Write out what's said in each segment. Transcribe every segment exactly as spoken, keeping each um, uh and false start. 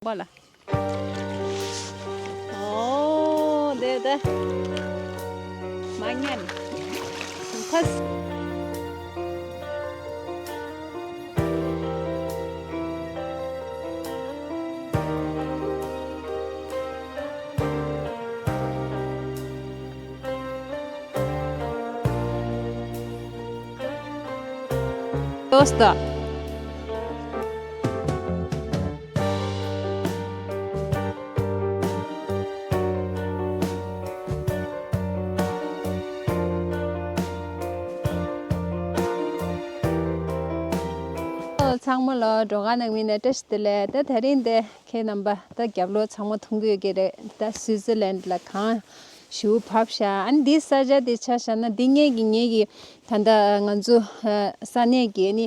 པ་ལ། ཨོ་དེ་དེ། མ་ཉན། ཕས། ཏོས་ཏོ། ཚང་མ་ལ་འགྲོ་ག་ནང་མི་ནས་བཀྲ་ཤིས་བདེ་ལེགས། ད་དེ་རིང་འདི་ཁྱེད་རྣམ་པ་ད་རྒྱབ་ལོགས་ཚང་མ་མཐོང་གི་ཡོད་ཀྱི་རེད། ད་སུའི་ཙི་ལན་ལ་གངས་ཞེ་པོ་བབས་ཤག་ཨ་ནི་འདི་ས་ཆ་འདི་ཆ་བཞག་ན་འདི་ངེད་ཀྱི་ངེད་ཀྱི་ད་ལྟ་ང་ཚོ་ས་གནས་ཀྱི་ཨ་ནི་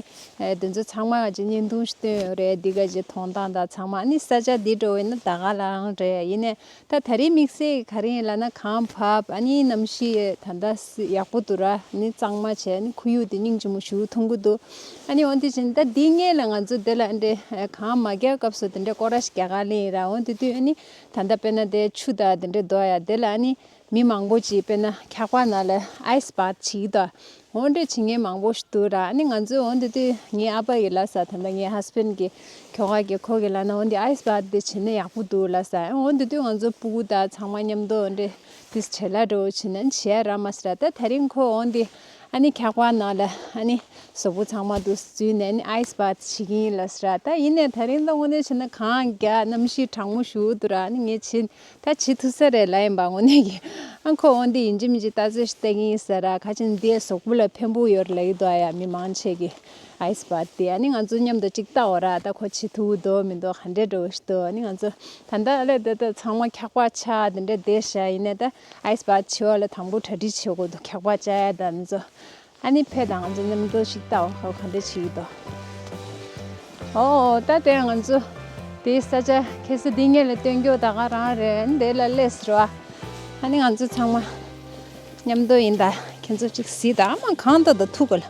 དེ་ཚོ་ཚང་མ་ག་ཅིག་བརྙན་ཐུང་ཞིག་བཏོན་ཡོད་རེད། འདི་ག་ཅིག་མཐོང་སྟངས་དང་ཚང་མ། ཨ་ནི་ས་ཆ་འདི་འགྲོ་བས་ན་ད་ག་ལའང་རེད། ཡིན་ནའི་ད་དེ་རིང་དམིགས་བསལ་ག་རེ་ཡིན་ལབ་ན་གངས་བབས། ཨ་ནི་གནམ་གཤིས་ད་ལྟ་ཡག་པོ་འདུག་ར། ཨ་ནི་གཙང་མ་བྱས། ཨ་ནི་ཁོར་ཡུག་དེ་སྙིང་རྗེ་མོ་ཞེ་པོ་མཐོང་གི་འདུག་ཨ་ནི་འོ་དེ་བཞིན་ད་འདི་སྔོན་ལ་ང་ཚོ་དེ་ལ་འདྲེ་གངས་མ་རྒྱག་སྐབས་སུ་དེ་འདྲའི་སྐོར་ར་ཞིག་རྒྱག་ག་སླེབས་ཡིན་ར། འོ་དེ་དུས་ཨ་ནི་ད་ལྟ་དཔེར་ན་དེ་ཆུ་དང་དེ་འདྲའི་རྡོ་ཡ་དེ་ལ་ཨ་ནི་མི་མང་པོ་ཅིག་དཔེར་ན་འཁྱག་པ་ནང་ལ་ཨའི་སི་བཱཐ་བྱེད་ཀྱི་འདུག་འོ་འདྲ་བྱེད་མཁན་མང་པོ་ཞིག་འདུག་ར། ཨ་ནི་ང་ཚོས་འོ་འདི་དུས་ངའི་ཨ་ཕ་ཡིས་ལབ་ས། ད་ལྟ་ངའི་ཧ་སི་བྷེན་གྱི་ཁྱོ་ག་གིས་ཁོ་གིས་ལབ་ན་འོ་འདི་ཨའི་སི་བཱཐ་འདི་བྱེད་ན་ཡག་པོ་འདུག་ལབ་ས། འོ་འདི་དུས་ང་ཚོ་སྤུ་གུ་དང་ཚང་མ་མཉམ་དུ་འོ་འདྲ་ཏིས་བྱེད་ལ་འགྲོ་བྱེད་ན་བྱེད་ཡ་རག་མ་སོང་ར། ད་དེ་རིང་ཁོ་འོ་འདི་ཨ་ནི་འཁྱག་པ་ནང་ལ་ཨ་ནི་གཟུགས་པོ་ཚང་མ་འདུག་འཛུལ་ནས་ཨ་ནི་ཨའི་སི་བཱཐ་བྱེད་ཀྱི་ཡིན་ལབ་ས་ར། ད་ཡིན་ནའི་དེ་རིང་ད་དངོས་གནས་བྱས་ན་གངས་རྒྱག་གནམ་གཤིས་གྲང་མོ་ཞེ་པོ་འདུག་ར། ཨ་ནི་ངས་བྱེད་ད་བྱེད་ཐུབ་ས་རེད་ལབ་ཡིན་པ། དངོས་གནས་ཀྱི་ཨ་ཁོ་འོ་འདི་ཡིན་གཅིག་མིན་གཅིག་ལྟ་ཚོད་ཞིག་ལྟ་གི་ཡིན་ཟེར་ར། ཁ་ཆེ་འདི་གཟུགས་པོ་ལ་ཕན་པོ་ཡོད་རེད་ལབ་ཀྱི་འདུག་ཨ་ཡ། མི་མང་ཆེ་གིས་ཨའི་སི་བཱཐ་དེ། ཨ་ནི་ང་ཚོ་མཉམ་དུ་གཅིག་ལྟ་འོ་ར། ད་ཁོ་བྱེད་ཐུབ་འདུག་མི་འདུག་ག་འདྲས་འགྲོ་ཞིག་འདུག་ཨ་ནི་ང་ཚོ་ད་ལྟ་ཨ་ལས་དེ་ད་ཚང་མ་འཁྱག་པ་ཆགས་དེ་འདྲས་བསྡད་ཤག་ཡིན་ནའི་ད་ཨའི་སི་བཱཐ་བྱེད་པ་ལ་དང་པོ་གྲ་སྒྲིག་བྱེད་དགོས་འདུག་འཁྱག་པ་བཅག་ཡ་ད་ང་ཚོ། ཨ་ནི་ཕེབས་དང་ང་ཚོ་མཉམ་དུ་ཞིག་ལྟ་འོ། ཁོ་ག་འདྲས་བྱེད་ཀྱི་འདུག་ཨོ་ད་དེ་ང་ཚོ་དེའི་ས་ཆ་ཁ་སང་འདི་སྔོན་ལ་སྟོན་རྒྱུ་ད་ག་རང་རེད། ཨ་ནི་དེ་ལ་སླེབས་སོང་ར། ཨ་ནི་ང་ཚོ་ཚང་མ་མཉམ་དུ་ཡིན་ད། ཁྱེད་ཚོ་གཅིག་གཟིགས་དང་། ཨ་མ་གངས་ད་ད་ཐུག་ག་ལ།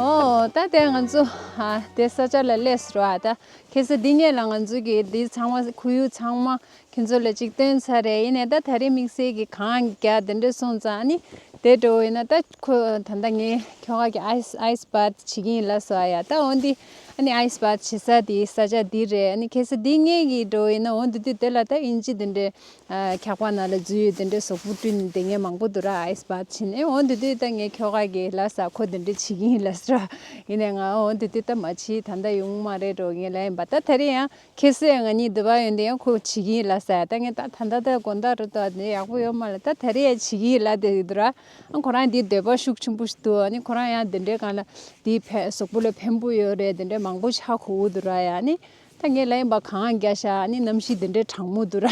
ཨོ་ད་དེ་ང་ཚོ་ཨ་དེ་ས་ཆ་ལ་སླེབས་སོང་ར། ད་ཁ་སང་འདི་སྔོན་ལ་ང་ཚོ་གི་འདི་ཚང་མ་ཁོར་ཡུག་ཚང་མ་ཁྱེད་ཚོ་ལ་གཅིག་སྟོན་ཚར་རེད། ཡིན་ནའི་ད་དེ་རིང་དམིགས་བསལ་གྱི་གངས་རྒྱག་དེ་འདྲས་སོང་ཙང་། ཨ་ནི་དེ་འགྲོ་ཡིན་ན་ད་ཁོ་ད་ལྟ་ངའི་ཁྱོ་ག་གིས་ཨའི་སི་ཨའི་སི་བཱཐ་བྱེད་ཀྱི་ཡིན་ལབ་སོང་ཨ་ཡ། ད་འོ་འདི་ཨ་ནི་ཨའི་སི་བཱཐ་བྱེད་ས་དེ་ས་ཆ་འདི་རེད། ཨ་ནི་ཁ་སང་འདི་སྔོན་གྱི་འགྲོ་ཡིན་ན་འོ་འདི་དུས་དེ་ལ་ད་ཨིན་ཅི་དེ་འདྲས་ཨ་འཁྱག་པ་ནང་ལ་འཛུལ་ཡོད་དེ་འདྲས་གཟུགས་པོ་བཀྲུས་ནས་བསྡད་མཁན་མང་པོ་འདུག་ར། ཨའི་སི་བཱཐ་བྱེད་ནས། འོ་འདི་དུས་ད་ངའི་ཁྱོ་ག་གིས་ལབ་ས། ཁོ་དེ་འདྲས་བྱེད་ཀྱི་ཡིན་ལབ་ས་ར། ཡིན་ནའི་ང་འོ་འདི་དུས་ད་མ་བྱེད། ད་ལྟ་ཡོང་མ་རེད་འགྲོ་ངས་ལབ་ཡིན་པ། ད་དེ་རིང་ཡང་ཁ་སང་ང་གཉིས་འདི་པར་ཡོང་དུས་ཡང་ཁོ་བྱེད་ཀྱི་ཡིན་ལབ་ས། ད་ངས་ད་ད་ལྟ་ད་དགོང་དག་རུ་ཏོ་འདི་ཡག་པོ་ཡོད་མ་རེད། ད་དེ་རིང་ཡང་བྱེད་ཀྱི་ཡིན་ལབ་བསྡད་ཡོད་འདུག་ར། ཨ་ཁོ་རང་འདི་འདོད་པ་ཤུགས་ཆེན་པོ་ཞིག་འདུག་ཨ་ནི་ཁོ་རང་ཡང་འདི་འདྲའི་སྒང་ལ་འདི་ཕན་གཟུགས་པོ་ལ་ཕན་པོ་ཡོད་རེད། འདི་འདྲའི་མང་པོ་ཞིག་ཧ་གོ་གི་འདུག་ར་ཡ། ཨ་ནི་ད་ངས་ལབ་ཡིན་པ་གངས་རྒྱག་ཤག་ཨ་ནི་གནམ་གཤིས་འདི་འདྲའི་གྲང་མོ་འདུག་ར།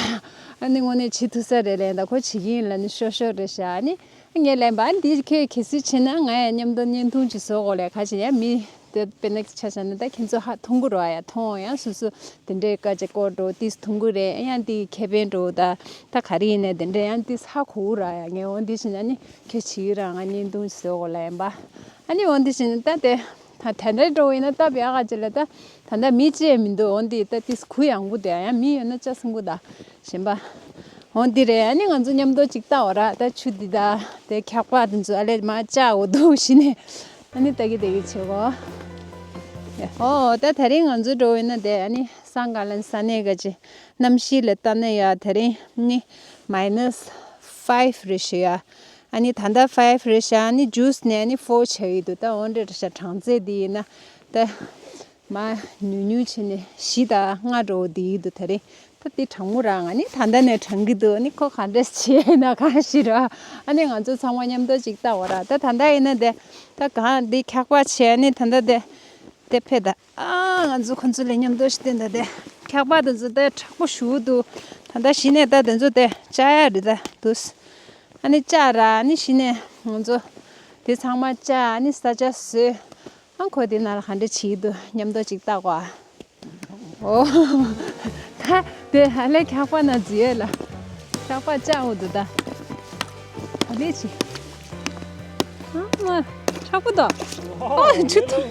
ཨ་ནི་དངོས་གནས་བྱེད་ཐུབ་ས་རེད་ལབ་ཡིན། ད་ཁོ་བྱེད་ཀྱི་ཡིན་ལབ་ནི་ཤོར་ཤོར་རེད་ཤག་ཨ་ནི་ངས་ལབ་པ། ཨ་འདི་ཁྱེད་གལ་སྲིད་བྱེད་ན་ང་ཡང་མཉམ་དུ་བརྙན་ཐུང་ཅིག་བཟོ་དགོས་ལབ། ག་བྱེད་ཡ་མི་དེ་དཔེར་ན་ཆ་བཞག་ན་ད་ཁྱེད་ཚོ་ཧ་མཐོང་གི་རེད་བ་ཡ། མཐོང་ཡང་སོ་སོ་དེ་འདྲའི་སྐད་ཆ་སྐོར་འགྲོ་ཏིས་མཐོང་གི་རེད། ཡང་དེའི་ཁེ་ཕན་འགྲོ་ད་ད་ག་རེ་ཡིན་ནའི་དེ་འདྲའི་ཡང་ཏིས་ཧ་གོ་གི་རེད་ཡ། ངས་འོ་འདི་བྱེད་ན་ནི་ཁྱེད་བྱེད་ཀྱི་རེད། ང་བརྙན་ཐུང་ཅིག་བཟོ་དགོས་ལབ་ཡིན་པ། ཨ་ནི་འོ་འདི་བྱེད་ན་ད་དེ་ད་དེ་འདྲའི་འགྲོ་ཡིན་ན་སྟབས་ཡག་ག་ཅིག་ལ་ད་ད་ལྟ་མི་གཅིག་ཡང་མི་འདུག་འོ་འདི་ད་ཏིས་གུ་ཡངས་པོ་དེ་ཡང་མི་ཡོད་ན་ལྕགས་སྲིན་པོ་ད་གཞན་པ། འོ་འདི་རེད། ཨ་ནི་ང་ཚོ་མཉམ་དུ་ཅིག་ལྟ་འོ་ར། ད་ཆུ་འདི་ད་དེ་འཁྱག་པ་དེ་ཚོ་ཨ་ལས་མར་བཅག་འོ་འདུག་གཞི་ནས། ཨ་ནི་ལྟ་གི་ལྟ་གི་བྱེད་གོ། ཨོ་ད་དེ་རིང་ང་ཚོ་འགྲོ་ཡིན་ན་དེ་ཨ་ནི་སང་ག་ལན་ས་གནས་ག་ཅི་གནམ་གཤིས་ལ་ལྟ་ན་ཡ་དེ་རིང་ནི་མའི་ནས་ཕའིབ་རེད་ཤག་ཡ། ཨ་ནི་ད་ལྟ་ཕའིབ་རེད་ཤག་ཨ་ནི་ཇུས་ནས་ཨ་ནི་ཕོར་ཆགས་ཡོད་འདུག་ད་འོ་འདྲ་རེད་ཤག་གྲང་ཚད་འདི་ཡིན་ན་ད། མར་ཉུང་ཉུང་བྱས་ནས་བཞི་དང་ལྔ་འགྲོ་བསྡད་ཀྱི་འདུག་ད་རེས་ད་འདི་གྲང་མོ་རང་ཨ་ནི་ད་ལྟ་ནས་གྲང་གི་འདུག་ཨ་ནི་ཁོ་ག་འདྲས་བྱས་ན་གང་ཞིག་ར། ཨ་ནི་ང་ཚོ་ཚང་མ་མཉམ་དུ་ཅིག་ལྟ་འོ་ར། ད་ད་ལྟ་ཡིན་ན་དེ་ད་གང་འདི་འཁྱག་པ་བྱས། ཨ་ནི་ད་ལྟ་དེ་དེ་ཕེབས་ད། ཨ་ང་ཚོ་ཁོ་ཚོ་ལ་མཉམ་དུ་ཞིག་བསྟན་ད། དེ་འཁྱག་པ་དེ་ཚོ་དེ་དྲག་པོ་ཞེ་པོ་འདུག་ད་ལྟ་གཞི་ནས་ད་དེ་ཚོ་དེ་བཅག་ཡ་རེད་ད་འདུག་ཨ་ནི་བཅག་ར། ཨ་ནི་གཞི་ནས་ང་ཚོ་དེ་ཚང་མ་བཅག་ཨ་ནི་ས་ཆ་བཟོས། ཨ་ཁོ་དེ་ནང་ལ་ག་འདྲ་བྱེད་ཀྱི་འདུག་མཉམ་དུ་ཅིག་ལྟ་གོ། ཨོ། ད་དེ་ཧ་ལས་འཁྱག་པ་ནང་འཛུལ་ཡས་ལ། འཁྱག་པ་བཅག་འོ་འདུག་ད། ཧ་ལས་ཆེ། ཨ་མ། དྲག་པོ་འདུག་ཨོ་ཆུ་ཐུག་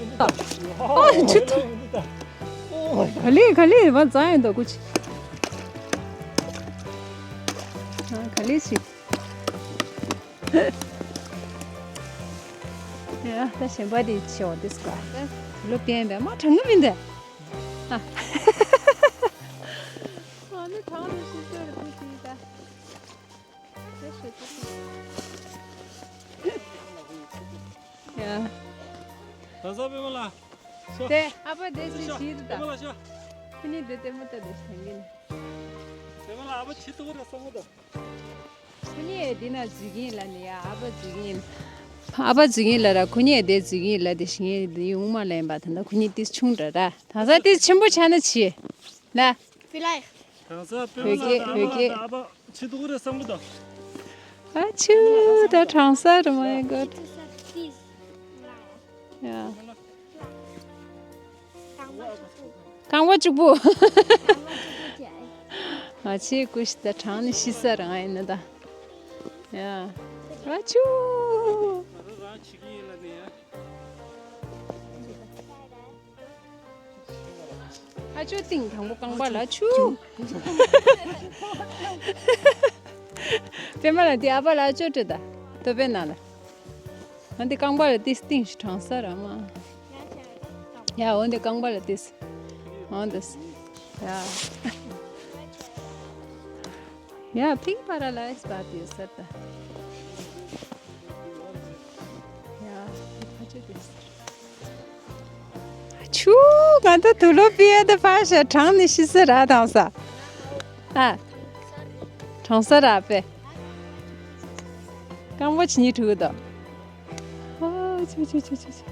ཨོ་ཆུ་ཐུག་ག་ལེ་ག་ལེ་བ་ཙང་ཡོད་འདུག་གུ་ཆི། ག་ལེ་ཆི། ཡ་ད་གཞན་པ་དེ་ཆེ་བ་དེ་སྐ་ད་ལོ་པན་པས་མ་དྲང་གི་མིན་ད། ཨ་ནི་དྲང་ནས་ཤི་སོ་རེ་ཁུ་ཆི་ད། ཡ། ད་ས་པད་མ་ལ། ཤོག་དེ་ཨ་ཕ་དེ་ཅི་ཤོག་ཞིག་ད། པད་མ་ལ་ཤོག་ཁུ་ནི་དེ་ལྟད་མོ་ལྟ་དེ་ཞིག་ཐེངས་གིན། པད་མ་ལ་ཨ་ཕ་ཆི་ཏུ་རེ་ས་མོ་ད། ཁུ་ནི་འདི་ན་འཇུ་གིན་ལ་ནི་ཡ་ཨ་ཕ་འཇུ་གིན། ཨ་ཕ་འཇུ་གིན་ལ་ར་ཁུ་ནི་དེ་འཇུ་གིན་ལ་དེ་ཞིག་ངས་དེ་ཡོང་མ་ལེན་པ་ད་ད་ཁུ་ནི་དེ་ཆུང་ར་ར་ད་ས་དེ་ཆེན་པོ་ཆགས་ན་ཆི། ལ། Vielleicht. གྲང་ས་པད་མ་ལ་ད་ཨ་མ་ལ་ད་ཨ་ཕ་ཆི་ཏུ་རེ་ས་མོ་ད། ཨ་ཆུ་ད་གྲང་ས་རེད། My God. ཡ། རྐང་པ་གཅིག་པུ། ང་ཆེ་ཀུ་ཤི་ད་གྲང་ནི་ཤི་ས་རང་ཡིན་ན་ད། ཡ། ཨ་ཆུ། ཨ་ཅོ་ཏིང་དང་པོ་རྐང་པ་ལ་ཆུ། པད་མ་ལ་དེ་ཨ་ཕ་ལ་ཅོ་ཏྲི་ད། ཏོ་པེ་ན་ལ། འོན་ཏེ་རྐང་པ་ལ་ཏིས་ཏིང་ཞིག་གྲང་ས་ར་མ། ཡ་འོན་ཏེ་རྐང་པ་ལ་ཏིས། འོན་ཏེ། ཡ། ཡ་pink paralyzed པ་དེ་ས་ད། ཡ་ཕ་ཅོ་དེ་ས། ཆུ། ང་ད་དུ་ལོ་པི་ཡ་ད་ཕ་ཤ་གྲང་ནི་ཤི་ས་ར་དང་ས། ཨ། གྲང་ས་ར་པེ། རྐང་པ་ཆི་ནི་ཐུག་ད། ཨ་ཆུ་ཆུ་ཆུ་ཆུ་ཆུ།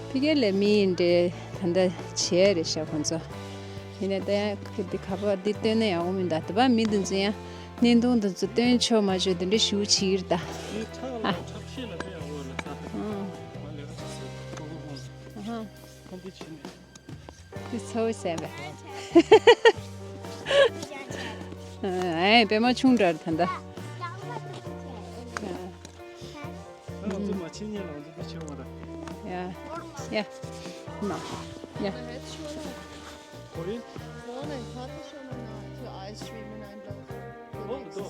ཕི་གེ་ལེ་མི་ཡིན་འདྲེ་ད་ལྟ་བྱས་རེད་ཤག་ཁོང་ཚོ། ཡིན་ནའི་ད་ཡང་ཁ་འདི་ཁ་པར་འདི་སྟོན་ན་ཡག་པོ་མི་འདུག་ད་པ་མི་འདི་ཚོ་ཡང་བརྙན་ཐུང་འདི་ཚོ་སྟོན་ཆོག་མ་ཆོག་འདི་འདྲ་ཞུ་ཆི་ཡིར་ད། ཨ། ཨ་ཧ། འདི་ཚོ་བས་ཟེར་བས། ཨེ་པད་མ་ཆུང་དྲགས་ད་ད། ང་ཚོ་མ་ཕྱིན་ཉིན་ང་ཚོ་འདི་ཆེ་བ་རེད། ཡ། ཡ། མ། ཡ། Wohin? Vorne, Kaffeestunde nach der Eisschwimmen einlaufen. Oh, da.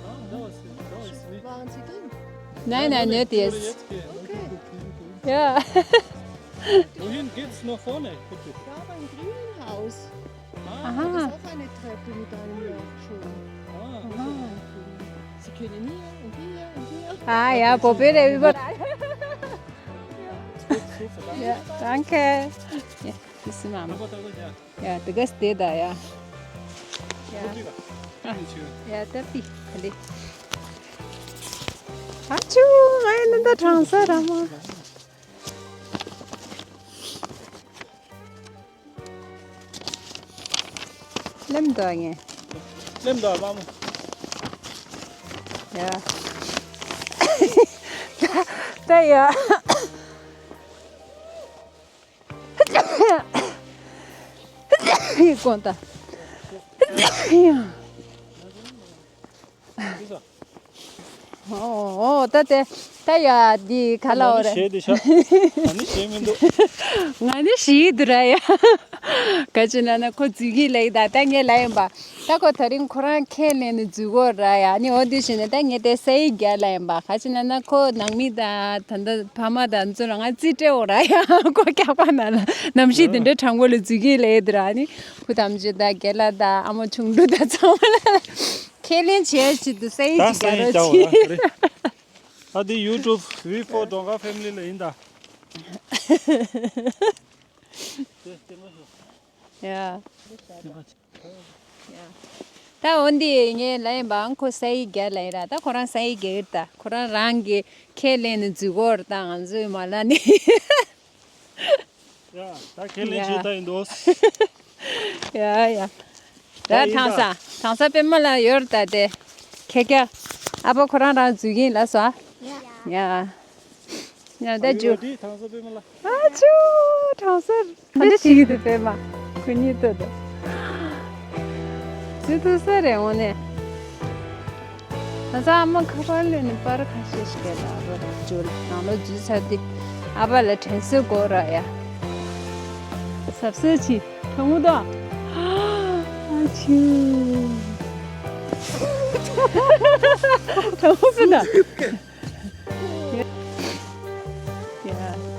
Ah, da ist, da ist nicht. Waren Sie drin? Nein, nein, nicht jetzt. Jetzt gehen. Okay. Ja. Wohin geht's nach vorne, bitte? Da beim Grünhaus. Ah. Aha. Da ist auch eine Treppe mit einem Loch schon. Ah. Aha. Sie können hier und hier und hier. Ah, ja, probiere über. Ja, danke. Ja, bis zum Abend. Aber da, ja. ཡ་དེ་ག་སྟེ་ད་ཡ། ཡ་ད་པི་ཁ་ལེ། ཨ་ཆུ། ང་ཡི་ནི་ད་གྲང་ས་ར་མ། ལེམ་ད་ངས། ལེམ་ད་མ་མོ། ཡ། ད་ཡ། ཡི་དགོངས་དག་ཨོ་ཨོ་ད་དེ་ད་ཡ་འདི་ག་ལ་འོ་རེད། ཞེས་དེ་ཤ། ང་ནི་ཞེས་མི་འདུག་ང་ནི་ཞེས་འདུག་ར་ཡ། ག་ཅི་ན་ན་ཁོ་འཛུལ་གི་ལེགས་ད་ད་ངས་ལ་ཡིན་པ། ད་ཁོ་ད་རིང་ཁོ་རང་ཁས་ལེན་ནས་འཛུལ་གོ་ར་ཡ། ནི་འོ་དེ་བཞིན་ནས་ད་ངས་དེ་སའི་རྒྱ་ལ་ཡིན་པ། ག་ཅི་ན་ན་ཁོ་ནང་མི་ད་ད་ད་ཕ་མ་ད་ཚོ་རང་ང་རྩིས་སྤྲད་འོ་ར་ཡ། ཁོ་སྐྱག་པ་ན་ལ་ནམ་ཞིག་དེ་འདྲའི་གྲང་མོ་ལ་འཛུལ་གི་ལེགས་དེ་ར། ནི་ཁོ་དམ་ཆོས་ད་རྒྱ་ལ་ད་ཨ་མ་ཆུང་འདུག་ད་ཚང་མ་ལ་ཁས་ལེན་བྱས་ཅི་དུ་སའི་ད་ཅི་སའི་ག་རོ་རྒྱ་ཅི། འོ་ར་རེད། ད་དེ་ཡུ་ཊུབ་ཝི་ཕོར་ཌོང་ཁ་ཕེ་མི་ལི་ལ་ཡིན་ད། ཡ། ཡ། ད་འོན་ཏེ་ངས་ལབ་ཡིན་པའང་ཁོ་སའི་རྒྱ་ལབ་ཡིན་ར། ད་ཁོ་རང་སའི་རྒྱ་ཡིན་ད། ཁོ་རང་རང་གི་ཁས་ལེན་ནས་འཛུལ་གོ་ར། ད་ང་ཚོས་མ་ལབ་ནི། ཡ། ད་ཁས་ལེན་བྱེད་ད་ཡིན་འདུག་ཡ་ཡ། ད་ད་ཡིན་ད། གྲང་ས་གྲང་ས་པད་མ་ལ་ཡོད་ར་ད་དེ། ཁྱེད་ཀྱ། ཨ་ཕ་ཁོ་རང་རང་འཛུལ་གྱིན་ལ་སོ། ཡ། ཡ། ཡ་ད་ཨ་ཡོ་ཇུ། དེ་གྲང་ས་པད་མ་ལ། ཨ་ཆུ། གྲང་ས། ད་འདི་ཞིག་གི་དུ་པད་མ། ཁོ་གཉིས་ལྟོས་དོ། ཇུ་དུ་ས་རེད་འོ་ནས། ད་ས་ཨ་མ་ཁ་པར་ལས་ནི་པར་ཁ་ཤས་ཤིག་གས་ད་ཨ་ཕ་རང་ཇུ་ལ་ནང་ལོ་ཇུ་ཚར་ཏེ། ཨ་ཕ་ལ་དྲན་གསོ་དགོས་ར་ཡ། ཟབ་སེ་ཆི། དྲང་མོ་དང་། ཨ་ཆུ། དྲང་མོ་པི་ད། ཡ།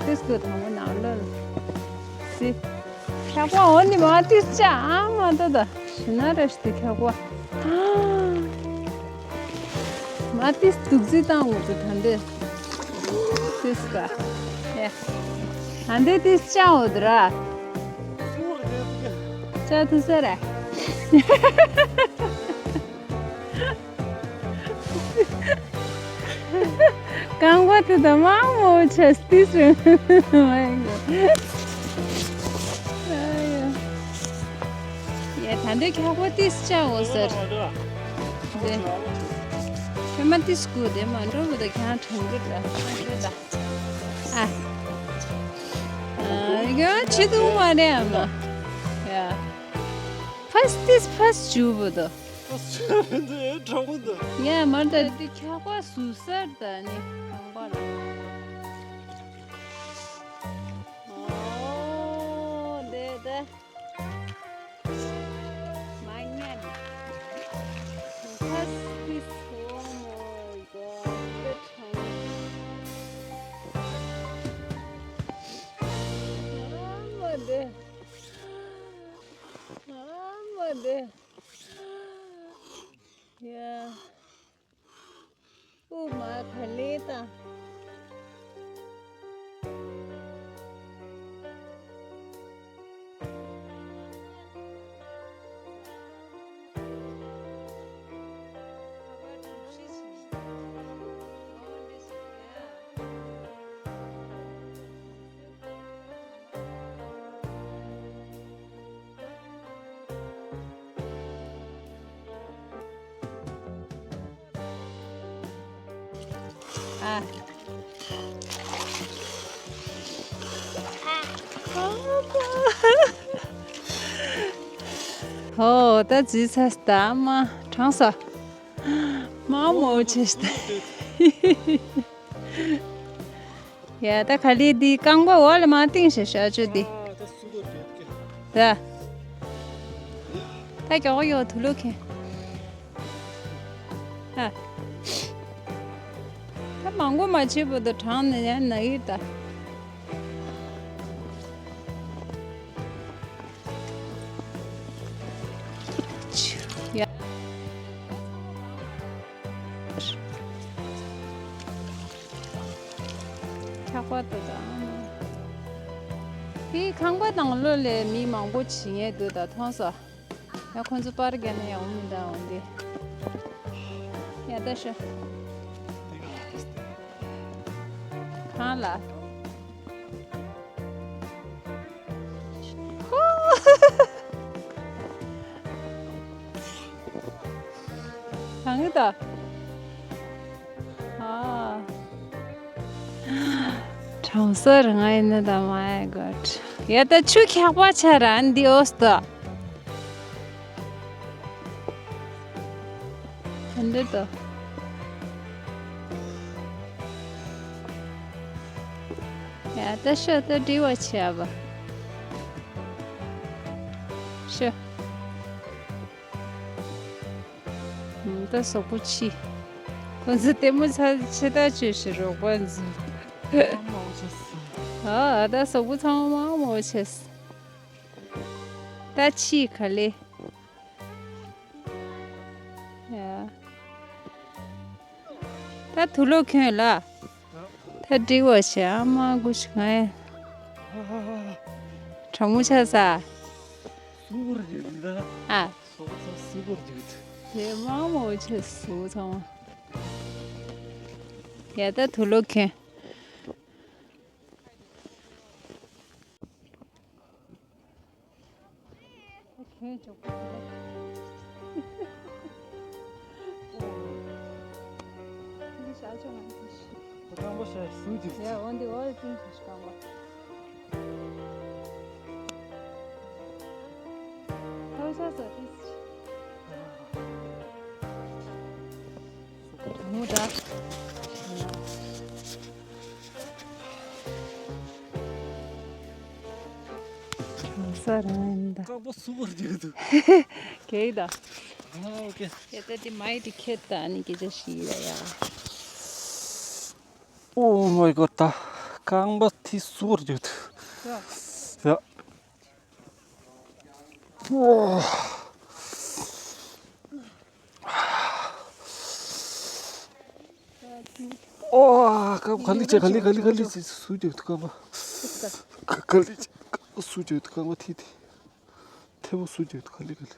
ཏིས་ཀོ་དང་པོ་ནང་ལོ་ལ། སི། ཁྱག་པ་འོ་ནི་མ་ཏིས་ཅ་ཨ་མ་ཏ་ཏ། ཤི་ན་ར་ཤི་ཏི་ཁྱག་པ། མ་ཏིས་དུག་རྫི་བཏང་འོ་ཏུ་ད་འདི། ཏིས་ཀ། ཡ། ད་འདི་ཏིས་ཅ་འོ་ཏུ་ར། ཅ་ཐུ་ས་ར། རྐང་པ་དེ་དང་མང་མོ་ཆེ་སྟེ་སུ། ཡ་ད་འདི་ཁྱག་པ་ཏིས་ཅ་འོ་ཟེར། དེ། ཁྱོད་མ་ཏིས་ཀུ་དེ་མ་འགྲོ་བུ་དེ་ཁྱང་དྲང་གི་ར་ཁྱོད་ད། ཨ། ཡ་ཆི་དུ་མ་རེད་ཨ་མ། ཡ། ཕས་ཏིས་ཕས་ཇུ་བུ་དོ། ཨེ་དྲང་པོ་འདུག་ཡ་མར་ད་འདི་ཁྱག་པ་སུ་སར་ད་ནི་གང་པ་ལ། ཨོ་དེ་ད། མ་ཉན། ཁ་སི་སོ་མོ་ག་འདི་དྲང་། ཨ་མ་དེ། ཨ་མ་དེ། ཡ། ཨུ་མ་ག་ལེ་ད། ཨ། ཧོ། ད་ཇི་ཚ་སྟ་མ་གྲང་ས། མ་མོ་ཆེ་སྟ། ཡ་ད་ག་ལེ་འདི་རྐང་པ་འོག་ལ་མ་བཏིང་ཞེས་ཤ་ཆུ་འདི། ད། ད་མགྱོགས་ཡོད་དུ་ལུག་ཁེ། ད། ད་མང་པོ་མ་བྱེད་པོ་ད་གྲང་ནས་ཡང་ན་ཡིར་ད། ཡ། ཁྱག་པ་དེ་དང་། དེའི་ཁང་པ་ནང་ལོགས་ལས་མི་མང་པོ་བྱེད་མཁན་འདུག་ད་མཐོང་སོང་། ཡ་ཁོང་ཚོ་པར་རྒྱག་ན་ཡག་པོ་མི་འདུག་འོན་ཏེ། ཡ་ད་ཤོད། གང་ལ། ཧོ། གང་གི་ད། ཨ། གྲང་ས་རང་ཡིན་ན་ད། My God. ཡ་ད་ཆུ་ཁྱག་པ་ཆ་ར་འདི་འོ་སྟོ། འདི་ལྟ། ཡ་ད་ཤོ་ད་འདྲི་བ་བྱས་པ། ཤོ། ད་སོག་པོ་ཆི། ཁོ་ཚོ་ལྟད་མོ་ཚ་ཆེ་ད་ཆོས་ཤི་རོགས་པ་ཚོ། ཨ་ད་སོག་པོ་ཚང་མ་མང་མོ་ཆེས། ད་ཕྱིས་ག་ལེ། ཡ། ད་དུག་ལོག་ཁྱོད་ལ། ད་འགྲིག་པ་བྱས་ཨ་མ་སྐུ་ཞིག་ང་ཡ། གྲང་མོ་ཆགས་ས། སུ་གོར་འགྲིག་ད། ཨ། སོག་ཚ་སུ་གོར་འགྲིག་དེ་མང་མོ་ཆེ་སུ་ཚང་མ། ཡ་ད་དུག་ལོག་ཁྱོད། ཁྱོད་ཅོག་པོ་དེ་ལ། འདི་ཞག་ཅོག་ང་འདི་ཤི། ཁོ་རྐང་པ་ཞག་སུ་འཇིག་ཡ་འོ་འདི་འོ་ལ་ཏིང་ཞིག་རྐང་པ། ཁོ་ཤ་ཟ་ཏིས། མོ་ད། རང་ཡིན་ད། རྐང་པ་སུ་བར་རྒྱུག་འདུག་གེགས་ད། ཨ་ཨོ་ཁེ། ཡ་ད་དེ་མའི་དེ་ཁེ་ད་ནི་སྐད་ཆ་ཞིག་ཡ་ཡ། Oh my god ད་རྐང་པ་དེ་སུ་བར་རྒྱུག་འདུག་ཡ། ཡ། ཨོ། ཨ་ཁ་ལི་ཆེ་ཁ་ལི་ཁ་ལི་ཁ་ལི་ཆེ་སུ་ཅིག་ཐུག་ཁ་པ། ཁ་ལི་ཆེ་སུ་ཅིག་ཐུག་ཁ་པ་ཐི་ཐི། ཐེ་བོ་སུ་ཅིག་ཐུག་ཁ་ལི་ཁ་ལི།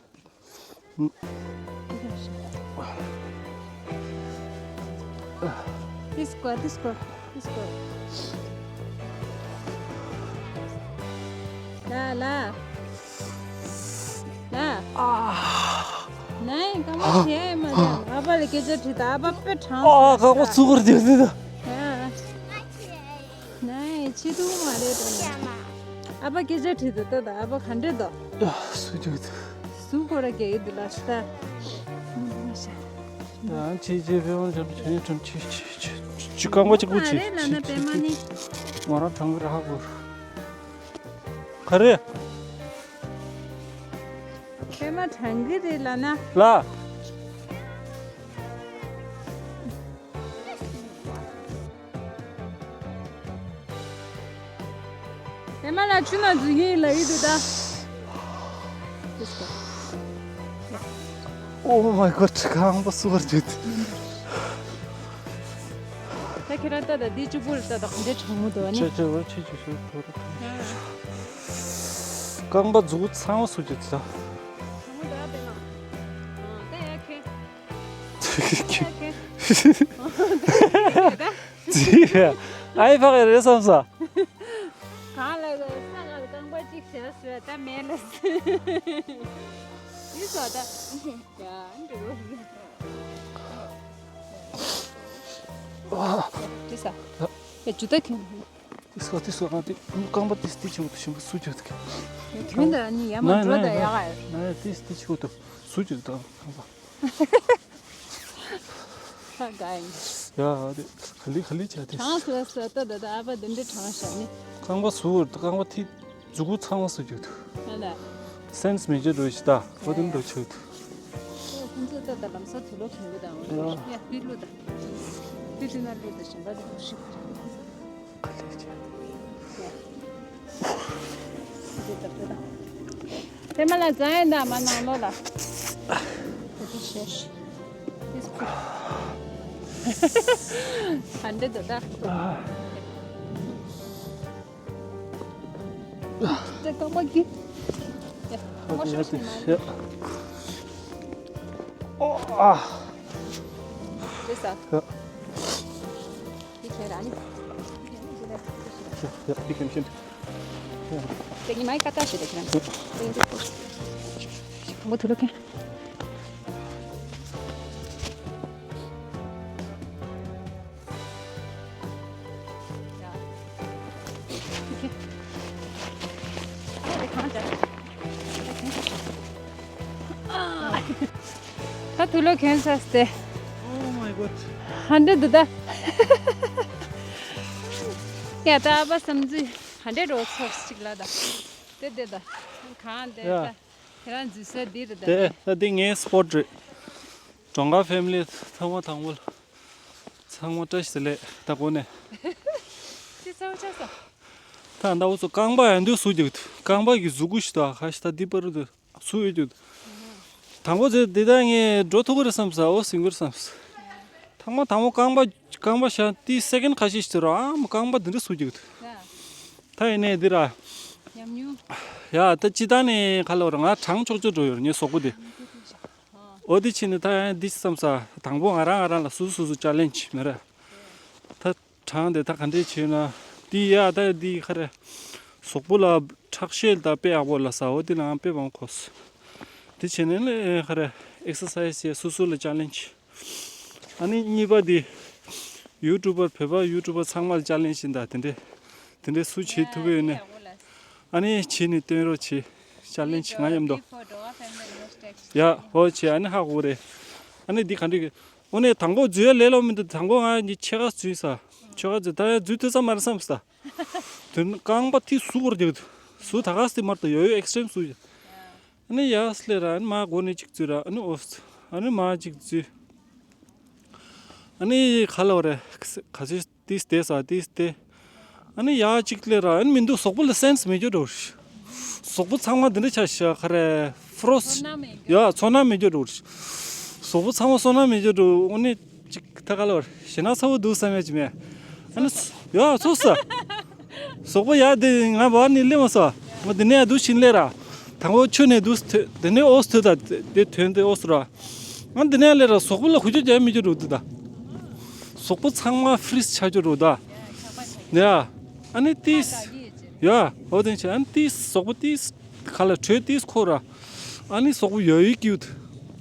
This go, this go, this go. ལ་ལ། ལ། ཨ། ནའི་རྐང་པ་བྱས་མ་ད། ཨ་ཕ་ལ་སྐད་ཆ་དྲིས་ད་ཨ་ཕ་དཔེ་དྲང་ཨ་ཁ་པ་ཚུགས་ཀར་རྒྱུག་ཟིན་ད། ནའི་ཆེ་ཐུག་མ་རེད་དོ། ཨ་ཕ་སྐད་ཆ་དྲིས་ད་ད་ད་ཨ་ཕ་ག་འདྲས་དོ། སུ་རྒྱུག་ད། སུ་ཁོ་ར་རྒྱག་གི་འདུག་ལ་ཤི་ད། ཡང་ཆེ་ཆེ་ཕེ་ཝང་ཇམ་ཆེ་ཁྲམ་ཆེ་ཆེ་ཆེ་ཆེ་རྐང་པ་གཅིག་པུ་ཆེ་རེད་ལ་ན་པད་མ་ནི། ང་རང་དྲང་གི་ར་ཧ་གོ། ག་རེ། པད་མ་དྲང་གི་རེད་ལ་ན། ལ། པད་མ་ལ་ཆུ་ནང་འཛུལ་གྱི་ཡིན་ལབ་ཀྱི་འདུག་ད། Oh my god རྐང་པ་སུ་བར་རྒྱུག་འདུག་ད་ཁྱེད་རང་ལྟ་ད་འདི་གཅིག་པུ་རེད་ད་ད་ག་འདྲས་དྲང་མོ་འདུག་ཨ་ནི། ཆེ་ཆེ་བ་ཆེ་ཆེ་ཤོད་ཐོ་རེ། རྐང་པ་མཛུ་གུ་ཚང་མ་སུ་རྒྱུག་འདུག་ད། དྲང་མོ་འདུག་ཨ་པད་མ། ད་ཡ་ཁེ། ཨའི་ཕ་གི་རེད་བསམ་ས། གང་ལ་ས་ལ་རྐང་པ་གཅིག་བཞག་ཟེར་ད་མེད་ལ་ཟེར། འདི་ཟ་ད། ཡ་འདི་རུ། འདི་ཟ། ཡ་ཇུ་ད་ཁྱོད། འདི་ཟ་འདི་ཟ་ང་འདི་རྐང་པ་འདི་འདི་ཆེ་བོ་དུ་ཞིམ་པོ་སུ་ཅོ་ཐུག་གི། དོན་དུ་ནི་ཡ་མ་འགྲོ་ད་ཡ་ག་ཡ། ན་ཡ་འདི་འདི་ཆེ་བོ་དུ་སུ་ཅོ་ད་རྐང་པ། ཧ་ག་ཡིན། ཡ་ཨ་དེ་ག་ལི་ག་ལི་བྱ་དེ། གྲང་སོ་སོ་ཏོ་ད་ད་ཨ་ཕ་དེ་འདྲ་གྲང་ཤ་ནི། རྐང་པ་ཟུག་རྐང་པ་ཐིག་མཛུ་གུ་ཚང་མ་སུ་རྒྱུག་འདུག་ཨ་ལ། སེམས་མི་བརྗེད་འགྲོ་ཞིག་ད་ཨོ་དེ་འདྲ་ཆགས་འདུག་ཁོང་ཚོ་ད་ད་ལམ་སང་དུག་ལོག་གྱོན་གི་དང་། ཡ། ཡ་དེ་ལུ་ད། དེ་དེ་ན་ལུ་ད་གཞན་པ་དེ་ཁུ་ཤི་ཁུ་ར། ག་ལེ་ཅེ། དེ་ད་དེ་ད། དེ་མ་ལ་ཛ་ཡན་ད་མ་ནང་ལོ་ལ། དེ་དེ་ཤེས། དེ་སུ། ཧན་དེ་ད་ད། དེ་རྐང་པ་གི། ཡ། ཨོ་ཤོ་ཤོ་མ་ལི། ཨོ་ཨ། དེ་ས། ཡ། དེ་ཁྱེད་རང་ནི། ཡ་ཡ་དེ་ཁྱེད་ཤེས། དེ་ཉི་མའི་ཀ་ཏ་ཤེས་དེ་ཁྱེད་རང་། དེ་ཡིན་དེ་ཁོ། དང་པོ་ཐུ་ལོ་ཁེ། ད་དུ་ལོ་གྱོན་ཚར་ཏེ། Oh my god. ཧན་དེ་འདུག་ད། ཡ་ད་ཨ་ཕ་བསམ་ཚུལ་ཧན་དེ་རོ་ཚོར་ཅིག་ལ་ད། དེ་དེ་ད། གང་དེ་ད། ཡ། ཁྱེད་རང་འཛུལ་ས་འདི་རེད་ད། དེ་ད་འདི་ངའི་སྤོ་ཊི་རེད། གྲོང་དཀར་ཕེ་མི་ལི་ཚང་མ་དང་པོ་ལ། ཚང་མ་བཀྲ་ཤིས་བདེ་ལེགས་ད་གོ་ནས། ཅི་ཚ་བོ་ཆགས་སོང་། ད་ཟླ་བོ་ཚོ་རྐང་པ་ཡང་དུས་སུ་རྒྱུག་འདུག་རྐང་པ་གི་གཟུགས་པོ་ཞིག་ད་ཁ་ཤས་ད་འདི་པར་དུ་སུ་ཡོད་རྒྱུག་འདུག་དང་པོ་ཚེ་འདི་ད་ངས་འགྲོ་ཐུབ་ཀྱི་རེད་བསམ་ས་འོ་ཟིན་གྱི་རེད་བསམ་ས། ཐང་མ་དང་པོ་རྐང་པ་རྐང་པ་བཞག་དེ་སེ་ཀེན་ཁ་ཤས་ཤིག་ཟེར་རོ་ཨ་མ་རྐང་པ་འདི་འདྲ་སུ་རྒྱུག་འདུག་ད་ཡིན་ནའི་འདི་ར། ཉམས་མྱོང་། ཡ་ད་ཅི་ད་ནས་ཁ་ལོ་ར་ང་གྲང་ཆོག་ཆོག་འགྲོ་ཡོད་ངའི་གཟུགས་པོ་འདི། འོ་དེ་ཕྱིན་ནས་ད་ཡང་འདི་བསམ་ས་དང་པོ་ང་རང་ང་རང་ལ་སོ་སོ་སོ་ཅ་ལེན་ཇི་མེད་ར། ད་གྲང་དེ་ད་ག་འདྲས་བྱས་ན་འདི་ཡ་ད་འདི་ཁ་རེ་གཟུགས་པོ་ལ་ཁྲག་ཤེད་ད་དཔེ་ཡག་པོ་ལ་ས་འོ་དེ་ལའང་དཔེ་མང་གོ་ས། དེ་བྱས་ནས་ལས་ཁ་རེ་ཨེག་སར་སའི་སི་བྱས་སོ་སོ་ལ་ཅ་ལེན་ཇི། ཨ་ནི་གཉིས་པ་དེ་ཡུ་ཊུབ་པར་བོད་པ་ཡུ་ཊུབ་པར་ཚང་མ་ལ་ཅ་ལེན་ཇི་ད་དེ་འདྲས་དེ་འདྲས་སུ་བྱེད་ཐུབ་ཀྱི་ཡོད་ནས། ཨ་ནི་བྱས་ནས་སྟོན་རོགས་བྱེད། ཅ་ལེན་ཇི་ང་མཉམ་དུ། ཡ་ཧོ་བྱས་ཨ་ནི་ཧ་གོ་རེད། ཨ་ནི་འདི་ག་འདྲ་གི། དངོས་གནས་དང་པོ་འཛུལ་ཡ་ལས་སླ་པོ་མི་འདུག་དང་པོ་ང་གཉིས་ཕྱེད་ཀ་འཛུལ་ས། ཕྱེད་ཀ་འཛུལ་ད་ཡ་འཛུལ་ཐུབ་ས་མ་རེད་བསམ་ས། དོན་རྐང་པ་ཐིག་ཟུག་གོར་རྒྱག་འདུག་སུ་ད་ག་སྟེ་མར་དུ་ཡོད་ཡོད་ཨེག་སི་ཊི་རིམ་སུ་ཡ། ཨ་ནི་ཡ་སི་ལེ་ར་ཨ་ནི་མ་གོ་ནི་གཅིག་ཙུ་ར་ཨ་ནི་ཨོ་ཨ་ནི་མ་གཅིག་ཙུ། ཨ་ནི་ཁ་ལོ་རེ་ག་ཚོད་ཏིས་ཏེ་ས་ཏིས་ཏེ། ཨ་ནི་ཡ་གཅིག་ལེ་ར་ཨ་ནི་མི་འདུག་གཟུགས་པོ་ལ་སེན་སི་མེད་རྒྱུ་འགྲོ་རེད། གཟུགས་པོ་ཚང་མ་འདི་འདྲ་ཆ་ཤ་ཁ་རེ་ཕྲོ་སི་ཡ་ཚོར་སྣང་མེད་རྒྱུ་འགྲོ་རེད། གཟུགས་པོ་ཚང་མ་ཚོར་སྣང་མེད་རྒྱུ་འགྲོ་ཨ་ནི་གཅིག་ད་ག་ལོ་རེ་ཞེ་ན་ཚ་བོ་འདུག་བསམ་ཡ་ཅི་མེད། ཨ་ནི་ཡ་ཚོ་ས། གཟུགས་པོ་ཡ་དེ་ང་བར་ནི་ལེ་མ་སོ། ང་འདི་ནས་འདུག་ཕྱིན་ལེ་ར། དང་པོ་ཆུ་ནས་འདུག་ཐོན་དེ་ནས་ཨོ་སི་ཐོན་ད་དེ་ཐོན་དེ་ཨོ་སི་ར། ང་འདི་ནས་ལེ་ར་གཟུགས་པོ་ལ་ཧུ་ཅོ་རྒྱག་མི་རྒྱུ་འགྲོ་འདུག་ད། གཟུགས་པོ་ཚང་མ་ཕྲི་ཛི་ཆགས་རྒྱུ་འགྲོ་ད། ཡ། ཨ་ནི་ཏིས། ཡ། ཨོ་དེ་ཆེ་ཨ་ནི་ཏིས་གཟུགས་པོ་ཏིས། ཁ་ལ་དྲོད་ཏིས་ཁོ་ར། ཨ་ནི་གཟུགས་པོ་ཡོ་ཡོ་ཀིའུ་ཐི།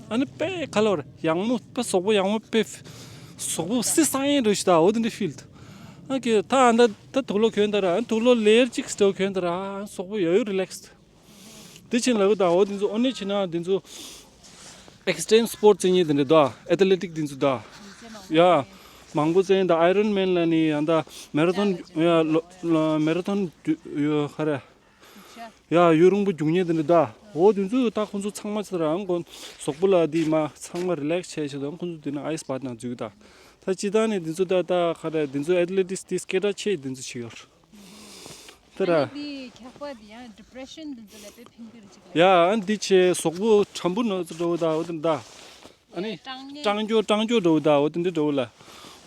ཨ་ནི་དཔེ་ཁ་ལ་བར་ཡང་མོ་དཔེ་གཟུགས་པོ་ཡང་མོ་དཔེ། གཟུགས་པོ་སི་སང་ཡིན་རུ་ཤི་ད་འོ་དེ་འདྲ་ཕིལ་ད། ཨ་ཀེ་ད་ཨ་ད་ད་དུག་ལོག་གྱོན་ད་ར་ཨ་དུག་ལོག་ལེ་ཡར་གཅིག་སི་ཏོག་གྱོན་ད་ར་ཨ་གཟུགས་པོ་ཡོ་ཡོ་རི་ལེག་སི། དེ་ཕྱིན་ལ་གི་ད་འོ་དེ་ཚོ་ཨོ་ནི་ཕྱིན་ན་དེ་ཚོ་ཨེག་སི་ཊི་རིམ་སི་པོར་ཊི་ཟེར་མཁན་དེ་འདྲ་ད་ཨེ་ཐི་ལེ་ཊིག་དེ་ཚོ་ད། ཡ། མང་པོ་ཟེར་ད་ཨའི་རོན་མེན་ལ་ནི་ཡང་ད་མེ་ར་ཐོན་ཡ་ལོ་ལོ་མེ་ར་ཐོན་ཡོད་ཁ་ར། ཡ་ཡུན་རིང་པོ་རྒྱུག་མཁན་དེ་འདྲ་ད། འོ་དེ་ཚོ་ད་ཁོང་ཚོ་ཚང་མ་ཚེ་རང་གོ་གཟུགས་པོ་ལ་དེ་མ་ཚང་མ་རི་ལེག་སི་བྱས་བྱས་ད་ཁོང་ཚོ་དེ་ན་ཨའི་སི་བྷ་ཐི་ནང་འཛུལ་ད། ད་སྤྱི་བཏང་ནས་དེ་ཚོ་ད་ད་ཁ་ར་དེ་ཚོ་ཨེ་ཐི་ལེ་ཊིག་སི་དེ་སྐད་གྲགས་ཆེ་དེ་ཚོ་ཞིག་ཡོད། དེ་ར། ཨ་ནི་འདི་ཁྱག་པ་འདི་ཡང་ཌི་པི་རེ་ཤན་འདི་ཚོ་ལ་དཔེ་ཕན་གི་རེད་ཅིག་ལ། ཡ་ཨ་འདི་ཆེ་གཟུགས་པོ་ཁྲམ་བུ་ནོ་ཚོ་འགྲོ་ད་འོ་དེ་འདྲ། ཨ་ནི་སྐྲངས་སྐྲངས་སྐྱོ་སྐྲངས་སྐྱོ་འགྲོ་ད་འོ་དེ་འདྲ་འགྲོ་ལ།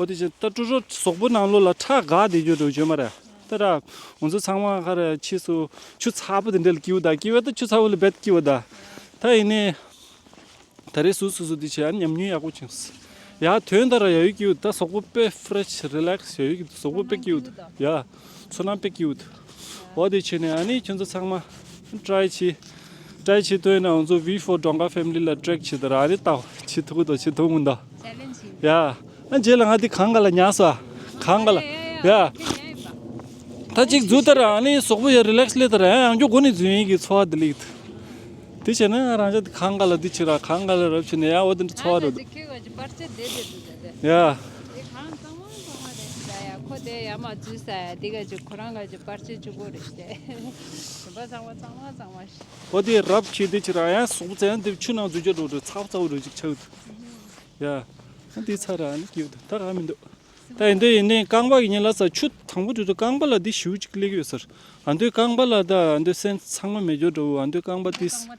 འོ་དེ་ཆེ་ད་ཀྲུ་རོ་གཟུགས་པོ་ནང་ལོགས་ལ་ཁྲག་འགག་བསྡད་རྒྱུ་འགྲོ་བྱོས་མ་ར། དེ་ར། ང་ཚོ་ཚང་མ་ཁ་ར་ཕྱིས་སུ་ཆུ་ཚ་པོ་དེ་འདྲ་ལ་སྐྱིའུ་ད་སྐྱིའུ་ད་ཆུ་ཚ་པོ་ལ་བེད་སྐྱིའུ་ད། ད་ཡིན་ནའི། ད་རེས་སུ་སུ་སུ་དེ་བྱས་ཨ་ཉམས་མྱོང་ཡག་པོ་བྱུང་། ཡ་ཐོན་ད་ར་ཡ་ཡུ་ཀྱི་ཡོད་ད་གཟུགས་པོ་དཔེ་ཕི་རེ་ཤི་རི་ལེག་སི་ཡ་ཡུ་ཀྱི་གཟུགས་པོ་དཔེ་སྐྱིད་ཡོད་ཡ། ཚོར་སྣང་དཔེ་སྐྱིད་ཡོད། འོ་དེ་བྱས་ནས་ཨ་ནི་ཁྱོད་ཚོ་ཚང་མ་ཊ་རའི་བྱེད། ཊ་རའི་བྱེད་ཐུབ་ན་ང་ཚོ་ཝི་ཕོར་ཌོང་ཀ་ཕེ་མི་ལི་ལ་ཊེག་བྱེད་ད་ར་ཨ་ནི་ལྟ་བྱེད་ཐུབ་ཀྱི་འདུག་བྱེད་ཐུབ་མི་འདུག་ཡ། ཨ་རྗེས་ལ་ང་དེ་གང་ག་ལ་ཉར་སོ། གང་ག་ལ་ཡ། ད་ཅིག་འཛུལ་ད་ར་ཨ་ནི་གཟུགས་པོ་ཡ་རི་ལེག་སི་ལས་ད་ར་ཡང་མགྱོགས་སྒོ་ནས་འཛུལ་ཡིན་གྱི་ཚོར་བ་དེ་ལེགས། དེ་བྱས་ན་རང་ཅག་གང་ག་ལ་འདི་བྱེད་ར་གང་ག་ལ་རབ་བྱེད་ནས་ཡ་འོ་དེ་འདྲ་ཚོར་བ་རེད། ཁྱོད་ག་ཅིག་པར་ཆས་བསྡད་བསྡད་འདུག་ད་དེ། ཡ། དེ་གང་གཙང་མ་གཙང་མ་རེད་ཟེར་ད་ཡ་ཁོ་དེ་ཡ་མ་འཛུལ་ས་ཡ་དེ་ག་ཅིག་ཁོ་རང་ག་ཅིག་པར་ཆས་གཅིག་པོ་རེད་ཟེར། གཞན་པ་ཚང་མ་གཙང་མ་གཙང་མ་ཞིག་འོ་དེ་རབ་བྱེད་དེ་བྱེད་ར་ཡ་གཟུགས་པོ་ཙམ་དེ་ཆུ་ནང་འཛུལ་རྒྱུ་འགྲོ་འགྲོ་ཚ་བོ་ཚ་བོ་འགྲོ་ཅིག་ཆགས་འདུག་ཡ། དེ་ཚ་ར་ནི་སྐྱིད་འདུག་ད་ག་མི་འདུག་ད་ཡིན་དུས་ཡིན་ནའི་རྐང་པ་གི་ཉིན་ལ་ས་ཆུ་དང་པོ་དུས་དུ་རྐང་པ་ལ་འདི་ཞུ་གཅིག་སླེབས་ཡོད་ཟེར། ཨ་འདོད་རྐང་པ་ལ་ད་ཨ་འདོད་སེམས་ཚང་མ་མེད་རྒྱུ་འགྲོ་ཨ་འདོད་རྐང་པ་ཏིས།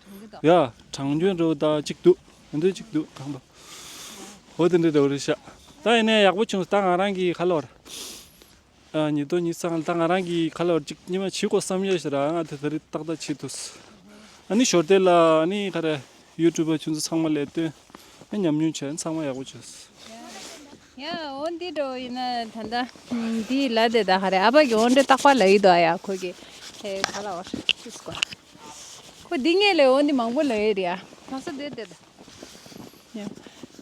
ཡ་གྲང་རྒྱུ་འགྲོ་ད་གཅིག་འདུག་ཨ་འདོད་གཅིག་འདུག་རྐང་པ། འོ་དེ་འདྲ་འགྲོ་རེད་ཤག་ད་ཡིན་ནའི་ཡག་པོ་བྱུང་ད་ང་རང་གི་ཁ་ལོར། ཨ་ཉི་ཏོ་ཉི་ཚང་ད་ང་རང་གི་ཁ་ལོར་གཅིག་ཉི་མ་བྱིས་གོ་བསམ་ཡོད་ཤག་ར་ང་དེ་ད་རེས་ཏག་ཏག་བྱེད་ཐུབ། ཨ་ནི་ཞོར་དེ་ལ་ཨ་ནི་ག་རེ། ཡུ་ཊུབ་པ་ཁྱོད་ཚོ་ཚང་མ་ལས་སྟོན། ཨ་ཉམས་མྱོང་བྱས་ཚང་མ་ཡག་པོ་བྱས། ཡ་འོ་འདི་འགྲོ་ཡིན་ན་ད་ལྟ་འདི་ལ་དེ་ད་ཧ་རེ་ཨ་ཕ་གི་འོ་འདྲ་རྟག་པར་ལ་ཡི་དོ་ཡ་ཁོ་གི་ཧེ་ག་ལ་བར་ཅིས་ཀོ་ཁོ་འདི་ངས་ལས་འོ་འདི་མང་པོ་ལ་ཡི་རེད་ཡ་ཐག་ས་དེ་དེ་ད་ཡ་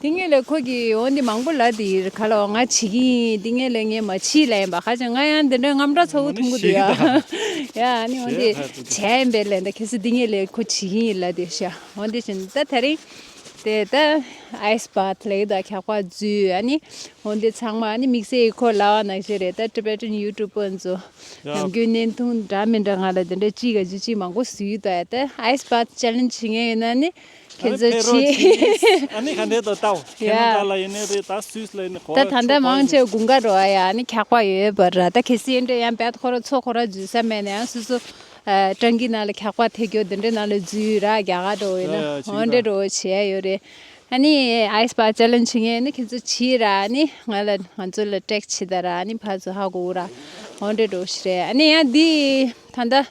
འདི་ངས་ལས་ཁོ་གི་འོ་འདི་མང་པོ་ལ་དེ་ཡི་ག་ལ་བ་ང་བྱེད་ཀྱི་ཡིན་འདི་ངས་ལས་ངས་མ་བྱེད་ལ་ཡིན་པ་ཁ་ཅིག་ང་ཡང་འདི་འདྲ་རྔམ་དྲག་ཚ་བོ་ཐུང་གི་འདུག་ཡ་ཡ་ཨ་ནི་འོ་འདི་བྱས་ཡིན་པས་ལས་འདི་ཁེ་སི་འདི་ངས་ལས་ཁོ་བྱེད་ཀྱི་ཡིན་ལ་དེ་ཤ་འོ་འདི་བཞིན་ད་དེ་རིང་། དེ་ད་ཨའི་སི་བྷ་ཐི་ལེགས་ད་འཁྱག་པ་འཛུལ་ཨ་ནི་འོན་ཏེ་ཚང་མ་ཨ་ནི་དམིགས་བསལ་ཁོ་ལ་བ་ནང་བཞིན་རེད་ད་ཊི་བེ་ཊན་ཡུ་ཊུབ་པར་ཚོ་ཡ། ནམ་རྒྱུན་བརྙན་ཐུང་འདྲ་མི་འདྲ་ང་ལ་དེ་འདྲ་གཅིག་ག་གཅིག་གཅིག་མང་པོ་བཟོས་ཡོད་ད་ཡ་ད་ཨའི་སི་བྷ་ཐི་ཅེ་ལེན་ཇི་བྱེད་མཁན་ཡོད་ན་ནི་ཁྱེད་ཨ་ཚོ་ཕེ་རོ་ཆེ་ཨ་ནི་ག་འདྲས་དོ་ལྟའོ་ཁེ་ཡ། ན་ཌ་ལ་ཡིན་ནའི་རེད་ད་སུད་སི་ལ་ཡིན་ནའི་གོ་ད་ད་ལྟ་མང་ཆེ་དགུན་ཁ་འགྲོ་བ་ཡ་ཨ་ནི་འཁྱག་པ་ཡོད་པ་ར་ད་གལ་སྲིད་འདྲ་ཡང་བད་ཁོ་ར་ཚོ་ཁོ་ར་འཛུལ་ས་མེད་ན་ཡང་སུ་སུ། སྤྲང་གི་ནང་ལ་འཁྱག་པ་ཐེག་རྒྱུ་འདི་འདྲའི་ནང་ལ་འཛུལ་ར་རྒྱ་གར་འགྲོ་ཡོད་ན་ཡ་ཡ་བྱེད་འོན་ཀྱི་ཏེ་ད། འགྲོ་བྱེད་ཡ་ཡོད་རེད། ཨ་ནི་ཨའི་སི་བྷ་ཐི་ཅེ་ལེན་ཇི་བྱེད་མཁན་ནི་ཁྱེད་ཚོ་བྱེད་ར་ཨ་ནི་ང་ལ་ང་ཚོ་ལ་ཊེག་སི་བྱེད་ད་ར་ཨ་ནི་ཕར་ཚུར་ཧ་གོ་ར་འོན་ཏེ་འགྲོ་ཞིག་རེད། ཨ་ནི་ཡང་འདི་ད་ལྟ་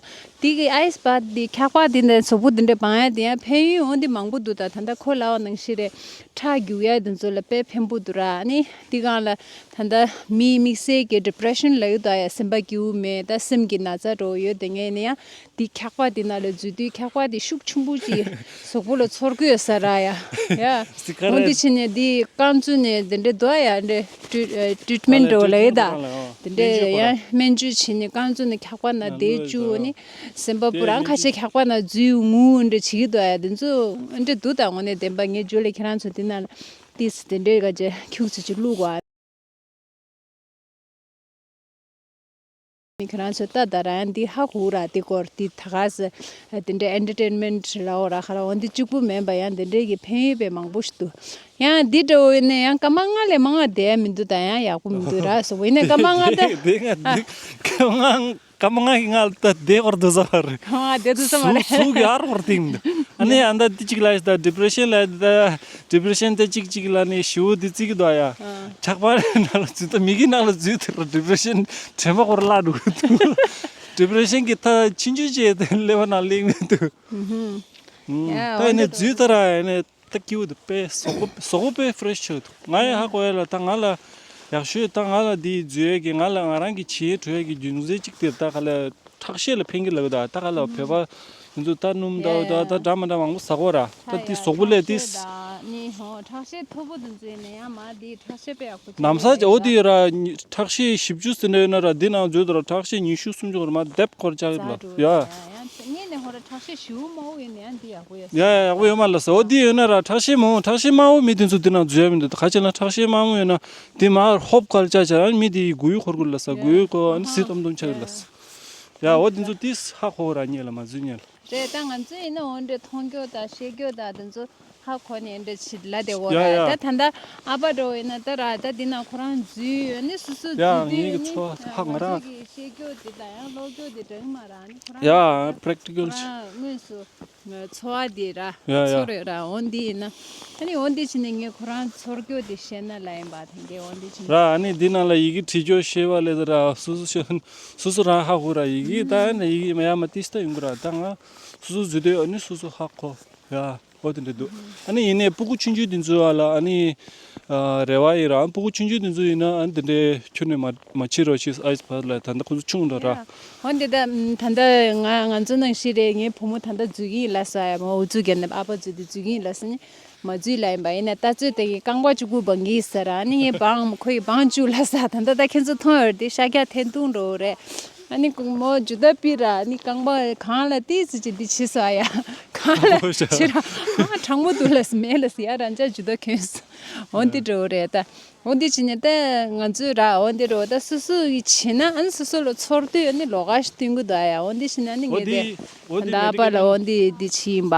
འདི་གི་ཨའི་སི་བྷ་ཐི་འདི་འཁྱག་པ་འདི་འདྲ་གཟུགས་པོ་འདི་འདྲ་སྦང་ཡ་འདི་ཡང་ཕན་ཡོན་འོན་ཏེ་མང་པོ་འདུག་ད་ད་ལྟ་ཁོ་ལབ་པ་ནང་བཞིན་རེད། ཁྲག་རྒྱུག་ཡ་འདི་ཚོ་ལ་དཔེ་ཕན་པོ་འདུག་ར་ཨ་ནི་འདི་སྒང་ལ་ད་ལྟ་མིའི་དམིགས་བསལ་གྱི་ཌི་པི་རེ་ཤན་ལབ་ཡོད་ད་ཡ་སེམས་པ་སྐྱིད་པོ་མེད་ད་སེམས་ཀྱི་ན་ཚ་འགྲོ་ཡོད་དེ་ངས་ནི་ཡང་འདི་འཁྱག་པ་འདི་ནང་ལ་འཛུལ་དུས་འཁྱག་པ་འདི་ཤུགས་ཆེན་པོ་ཅིག་གཟུགས་པོ་ལ་ཚོར་གི་ཡོད་ས་ར་ཡ། ཡ། སི་ཁ་འོན་ཏེ་རེད། ཕྱིན་ནས་འདི་རྐང་བཙུགས་ནས་འདི་འདྲ་འདུག་ཡ་འདྲ་ཊི་ཊི་རི་ཊི་མེན་ཊི་འགྲོ་ལ་ཡོད་ད། འདི་འདྲ་ཡ་སྨན་བཅོས་བྱས་ནས་རྐང་བཙུགས་ནས་འཁྱག་པ་ནང་བསྡད་བཅུག་ནི་སེམས་པ་པུ་རང་ཁ་ཤས་འཁྱག་པ་ནང་འཛུལ་ངུ་འདྲ་བྱེད་ཀྱི་འདུག་ཡ་འདི་ཚོ་འདྲ་འདུག་ད་དངོས་གནས་བདེན་པ་ངས་ཇོ་ལེ་ཁྱེད་རང་ཚོ་འདི་ནང་ལ་ཏིས་འདི་འདྲའི་ག་ཅེ་ཁྱུག་ཙི་ཅིག་བླུག་གོ་ཨ། མི་ཁྱེད་རང་ཚོ་ལྟ་ད་ར་ཡང་འདི་ཧ་གོ་ར། འདི་སྐོར་འདི་ད་ག་ས་དེ་འདྲའི་ཨེན་ཊར་ཊེན་མེན་ཊི་ལའོ་ར་ཁ་ར་འོ་འདི་གཅིག་པུ་མིན་པ་ཡང་དེ་འདྲའི་གི་ཕན་ཡོན་པའི་མང་པོ་ཞིག་འདུག་ཡང་འདི་འདྲ་བོ་ཡིན་ན་ཡང་སྐར་མ་ལྔ་ལས་མང་བ་བསྡད་ཡ་མི་འདུག་ད་ཡང་ཡག་པོ་མི་འདུག་ར་སོ་བོ་ཡིན་ན་སྐར་མ་ལྔ་ད་དེ་ང་འདི་སྐར་མ་ལྔ་སྐར་མ་ལྔ་གི་ང་ལ་ད་བསྡད་སྐོར་འདུག་ས་མ་རེད། སྐར་མ་ལྔ་བསྡད་འདུག་ས་མ་རེད། ཟུག་ཟུག་གི་ཨ་རོ་སྐོར་སྟེང་འདུག་ཨ་ནི་ཨ་ད་འདི་གཅིག་ལ་ད་ཌི་པི་རེ་ཤན་ལ་ད་ཌི་པི་རེ་ཤན་ད་གཅིག་གཅིག་ལ་ནི་ཞི་བོ་འདི་བརྩི་གི་འདུག་ཡ། ཨ། ཕྲག་པ་ནང་ལ་འཛུལ་ད་མིག་གི་ནང་ལ་འཛུལ་དེ་ར་ཌི་པི་རེ་ཤན་དྲན་པ་སྐོར་བརླག་འགྲོ་གི་འདུག་ཌི་པི་རེ་ཤན་གི་ད་ཕྱིན་ཆད་བྱས་ཏེ་ཀླད་པ་ནང་སླེབས་མི་འདུག་ཨུ་ཧུ། ད་ཨ་ནི་འཛུལ་ད་ར་ཨ་ནི་ད་སྐྱིད་པོ་འདུག་དཔེ་གཟུགས་པོ་གཟུགས་པོ་དཔེ་ཕི་རེ་ཤི་ཆགས་འདུག་ང་ཡང་ཧ་གོ་ཡ་ལ་ད་ང་ལ་ཡག་ཤོས་ད་ང་ལ་འདི་འཛུལ་ཡས་ཀྱི་ང་ལ་ང་རང་གི་བྱེད་འགྲོ་ཡས་ཀྱི་རྒྱུ་མཚན་གཅིག་དེ་ད་ག་ལ་ཁྲག་ཤེད་ལ་ཕན་གི་ལབ་ད་ད་ག་ལ་བོད་པ་ང་ཚོ་ད་སྣུམ་ད་ཡ་ད་ད་འདྲ་མ་འདྲ་མང་པོ་ཟ་གོ་ར། ད་ད་འདི་ཡ་གཟུགས་པོ་ལས་ཁྲག་ཤེད་འདི་ད་ནི་ཧོ་ཁྲག་ཤེད་མཐོ་པོ་དེ་ཚོ་ཡིན་ན་ཡང་མ་འདི་ཁྲག་ཤེད་དཔེ་ཡག་པོ་ཆགས་ནམ་ས་ཀྱི་འོ་དེ་ར་ཁྲག་ཤེད་བཞི་བཅུ་ཟིན་ཡོད་ན་ར་འདི་ནང་འཛུལ་དུ་ར་ཁྲག་ཤེད་ཉི་ཤུ་སུམ་ཅུ་ར་མ་དེབ་སྐོར་ཅག་ཡོད་ལ་ཡ། ཡ་ཡ་ངས་ནས་ཧོ་ར་ཁྲག་ཤེད་ཞུ་མ་འོ་ཡིན་ན་ཡང་འདི་ཡག་པོ་ཡོད་ཡ་ཡ་ཡག་པོ་ཡོད་མ་ལ་ས་འོ་འདི་ཡོད་ན་ར་ཁྲག་ཤེད་མང་བོ་ཁྲག་ཤེད་དམའ་བོ་མི་དེ་ཚོ་འདི་ནང་འཛུལ་ཡ་མི་འདུག་ག་ཅི་ན་ཁྲག་ཤེད་དམའ་བོ་ཡོད་ན་འདི་མ་ཧོབ་སྐར་ཅག་ཅག་ཡང་མི་དེ་ཡི་གུ་ཡུ་འཁོར་གུ་ལ་ས་གུ་ཡུ་ཀོ་ཨ་ནི་སི་ཏམ་ཏུམ་ཆག་ཡོད་ལ་ས། ཡ་འོ་དེ་ཚོ་ཏིས་ཧ་ཧོ་ར་ཉེ་ལ་མ་འཛུལ་ཉེ་ལ། རེད་ད་ང་ཚོ་ཡིན་ན་འོ་འདྲ་མཐོང་རྒྱུ་དང་ཤེས་རྒྱུ་དང་དེ་ཚོ་ཧ་གོ་ནས་འདྲ་ཆི་ལ་དེ་འོ་ཡ་ར་ཡ། ད་ད་ལྟ་ཨ་ཕ་འགྲོ་ཡིན་ན་ད་ར་ད་འདི་ན་ཁོ་རང་འཛུལ་ཡོད་ནི་སུ་སུ་ཡ་འཛུལ་དུས་ངེད་ཀྱི་ནི་ཚོ་ཧ་ང་ང་ཚོ་རང་གི་ཤེས་རྒྱུ་དེ་དང་ཡང་ཀློག་རྒྱུ་དེ་འདྲ་མ་ར་ནི་ཁོ་རང་ཡ་ཁོ་practical་རང་དངོས་སུ་ཚོར་བ་དེ་ར་ཡ་ཡ། ཚོར་ཡོད་ར་འོ་འདི་ཡིན་ན་ད་ནི་འོ་འདི་ཕྱིན་ནས་ངས་ཁོ་རང་ཚོར་རྒྱུ་དེ་བཤད་ན་ལ་ཡིན་པ་དེ་འདྲའི་འོ་འདི་ཕྱིན་ར་ཨ་ནི་འདི་ནང་ལ་ཡི་གེ་བྲིས་རྒྱུ་ཤེས་པ་ལས་ད་ར་སུ་སུ་ཤེས། སོ་སོ་རང་ཧ་གོ་ར་ཡི་གེ་ད་ཡིན་ན་ཡི་གེ་མ་ཡ་མ་ཏིས་ད་ཡོང་གི་ར་ད་ང་སོ་སོ་འཛུལ་དུས་ཨ་ནི་སོ་སོ་ཧ་གོ་ཡ་ཨོ་དེ་འདྲ་འདུག་ཨ་ནི་ཡིན་ནའི་སྤུ་གུ་ཆུང་ཆུང་དེ་ཚོ་ཨ་ལ་ཨ་ནི་ཨ་རེ་བ་ཡིན་ར་སྤུ་གུ་ཆུང་ཆུང་དེ་ཚོ་ཡིན་ན་ཨ་ནི་དེ་འདྲའི་ཁྱོན་ནས་མ་མ་བྱེད་རོགས་ཞེས་ཨའི་བར་ལ་ད་ལྟ་ཁོ་ཚོ་ཆུང་འགྲོ་ར། འོན་ཏེ་ད་ད་ལྟ་ང་ང་ཚོ་ནང་བཞིན་རེད། ངའི་བུ་མོ་ད་ལྟ་འཛུལ་གི་ཡིན་ལ་ས་ཡ་མ་འུ་ཚོ་རྒན་ཨ་ཕ་འཛུལ་དེ་འཛུལ་གི་ཡིན་ལ་ས་ནི། མ་འཛུལ་ལ་ཡིན་པ་ཡིན་ན་ལྟ་ཚོད་དེ་གི་རྐང་པ་གཅིག་པུ་སྦང་གི་ཟེར་ཨ་ནི་ངས་སྦང་ཁོ་ཡི་སྦང་བཅུག་ལ་ས་ད་ལྟ་ད་ཁྱེད་ཚོ་མཐོང་ཡོད་དེ་ཤ་རྒྱག་འཐེན་བཏང་འགྲོ་རེད། ཨ་ནི་མོ་ཇུ་ད་པི་ར་ཨ་ནི་རྐང་པ་གང་ལ་ཏི་ཙི་ཅི་འདི་ཕྱི་སོ་ཨ་ཡ་གང་ལ་ཕྱི་ར་ཨ་གྲང་མོ་འདུག་ལ་ས་མེད་ལ་ས་ཡ་ར་འཇའ་ཇུ་ད་གྱོན་སོ་འོ་འདི་འགྲོ་རེད་ད། འོ་འདི་ཕྱིན་ནས་ད་ང་ཚོས་ར་འོ་འདི་འགྲོ་ད་སོ་སོ་ཡི་བྱེད་ན་ཨ་ནི་སོ་སོ་ལ་ཚོར་དུས་ཨ་ནི་ལོགས་ཀ་ཞིག་སྟོན་གི་འདུག་ཨ་ཡ་འོ་འདི་ཕྱིན་ན་ཨ་ནི་ངས་དེ་ད་ཨ་ཕ་ལ་འོ་འདི་འདི་བྱེད་ཡིན་པ།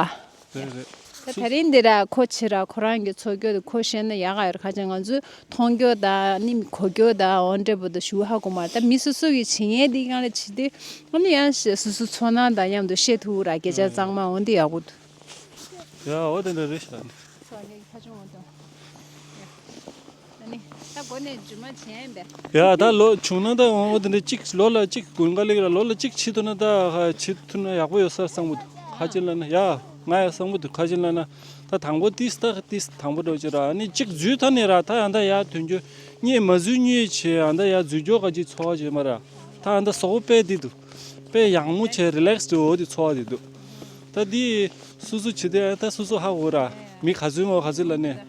རེད་རེད། ད་དེ་རིང་འདི་ར་ཁོ་ཆེ་ར་ཁོ་རང་གི་ཚོར་རྒྱུ་དེ་ཁོ་བཤད་ན་ཡག་ག་ཡོད་ཁ་ཅིག་ང་ཚོས་མཐོང་རྒྱུ་དང་ནི་གོ་རྒྱུ་དང་འོ་འདྲ་པོ་དང་ཞུ་ཧ་གོ་མ་རེད། ད་མི་སོ་སོ་གི་བྱེད་ངན་འདི་སྒང་ལ་བྱེད་དུས་ཨ་ནི་ཡང་སོ་སོ་ཚོར་སྣང་དང་མཉམ་དུ་བཤད་ཐུབ་ར་སྐད་ཆ་གཙང་མ་འོ་འདི་ཡག་པོ་འདུག་ཡ་འོ་དེ་འདྲ་རེད་ཤག་ནི། སོ་ངས་ཁ་ཆུང་འོ་དང་། ཨ་ནི་ད་སྒོ་ནས་རྒྱུ་མ་བྱས་པས། ཡ་ད་ལོ་བྱུང་ན་ད་འོ་དེ་འདྲ་གཅིག་ལོ་ལ་གཅིག་དགུན་ཁ་ལེགས་ར་ལོ་ལ་གཅིག་བྱེད་ཐུབ་ན་ད་ཧ་བྱེད་ཐུབ་ན་ཡག་པོ་ཡོད་ས་བསམ་གི་འདུག་ཁ་ཅིག་ལ་ན་ཡ་ང་ཡ་བསམ་གི་འདུག་ཁ་ཅིག་ལ་ན་ད་དང་པོ་ཏིས་ད་ཏིས་དང་པོ་འགྲོ་ཅིག་ར་ཨ་ནི་གཅིག་འཛུལ་ཐ་ནི་ར་ད་ཡ་ད་ཡ་དོན་རྒྱུ་གཉིས་མ་འཛུལ་གཉིས་བྱས་ཨ་ད་ཡ་འཛུལ་རྒྱུ་ག་ཅིག་ཚོར་བ་བྱེད་མ་ར་ད་ཨ་ད་སོག་པོ་དཔེ་འདི་འདུག་དཔེ་ཡག་མོ་བྱས་རི་ལེགས་འདུག་འོ་དེ་ཚོར་བ་དེ་འདུག་ད་འདི་སོ་སོ་བྱེད་དེ་ད་སོ་སོ་ཧ་གོ་ར་མི་ག་ཚོད་མོ་ག་ཚོད་ལ་ནས།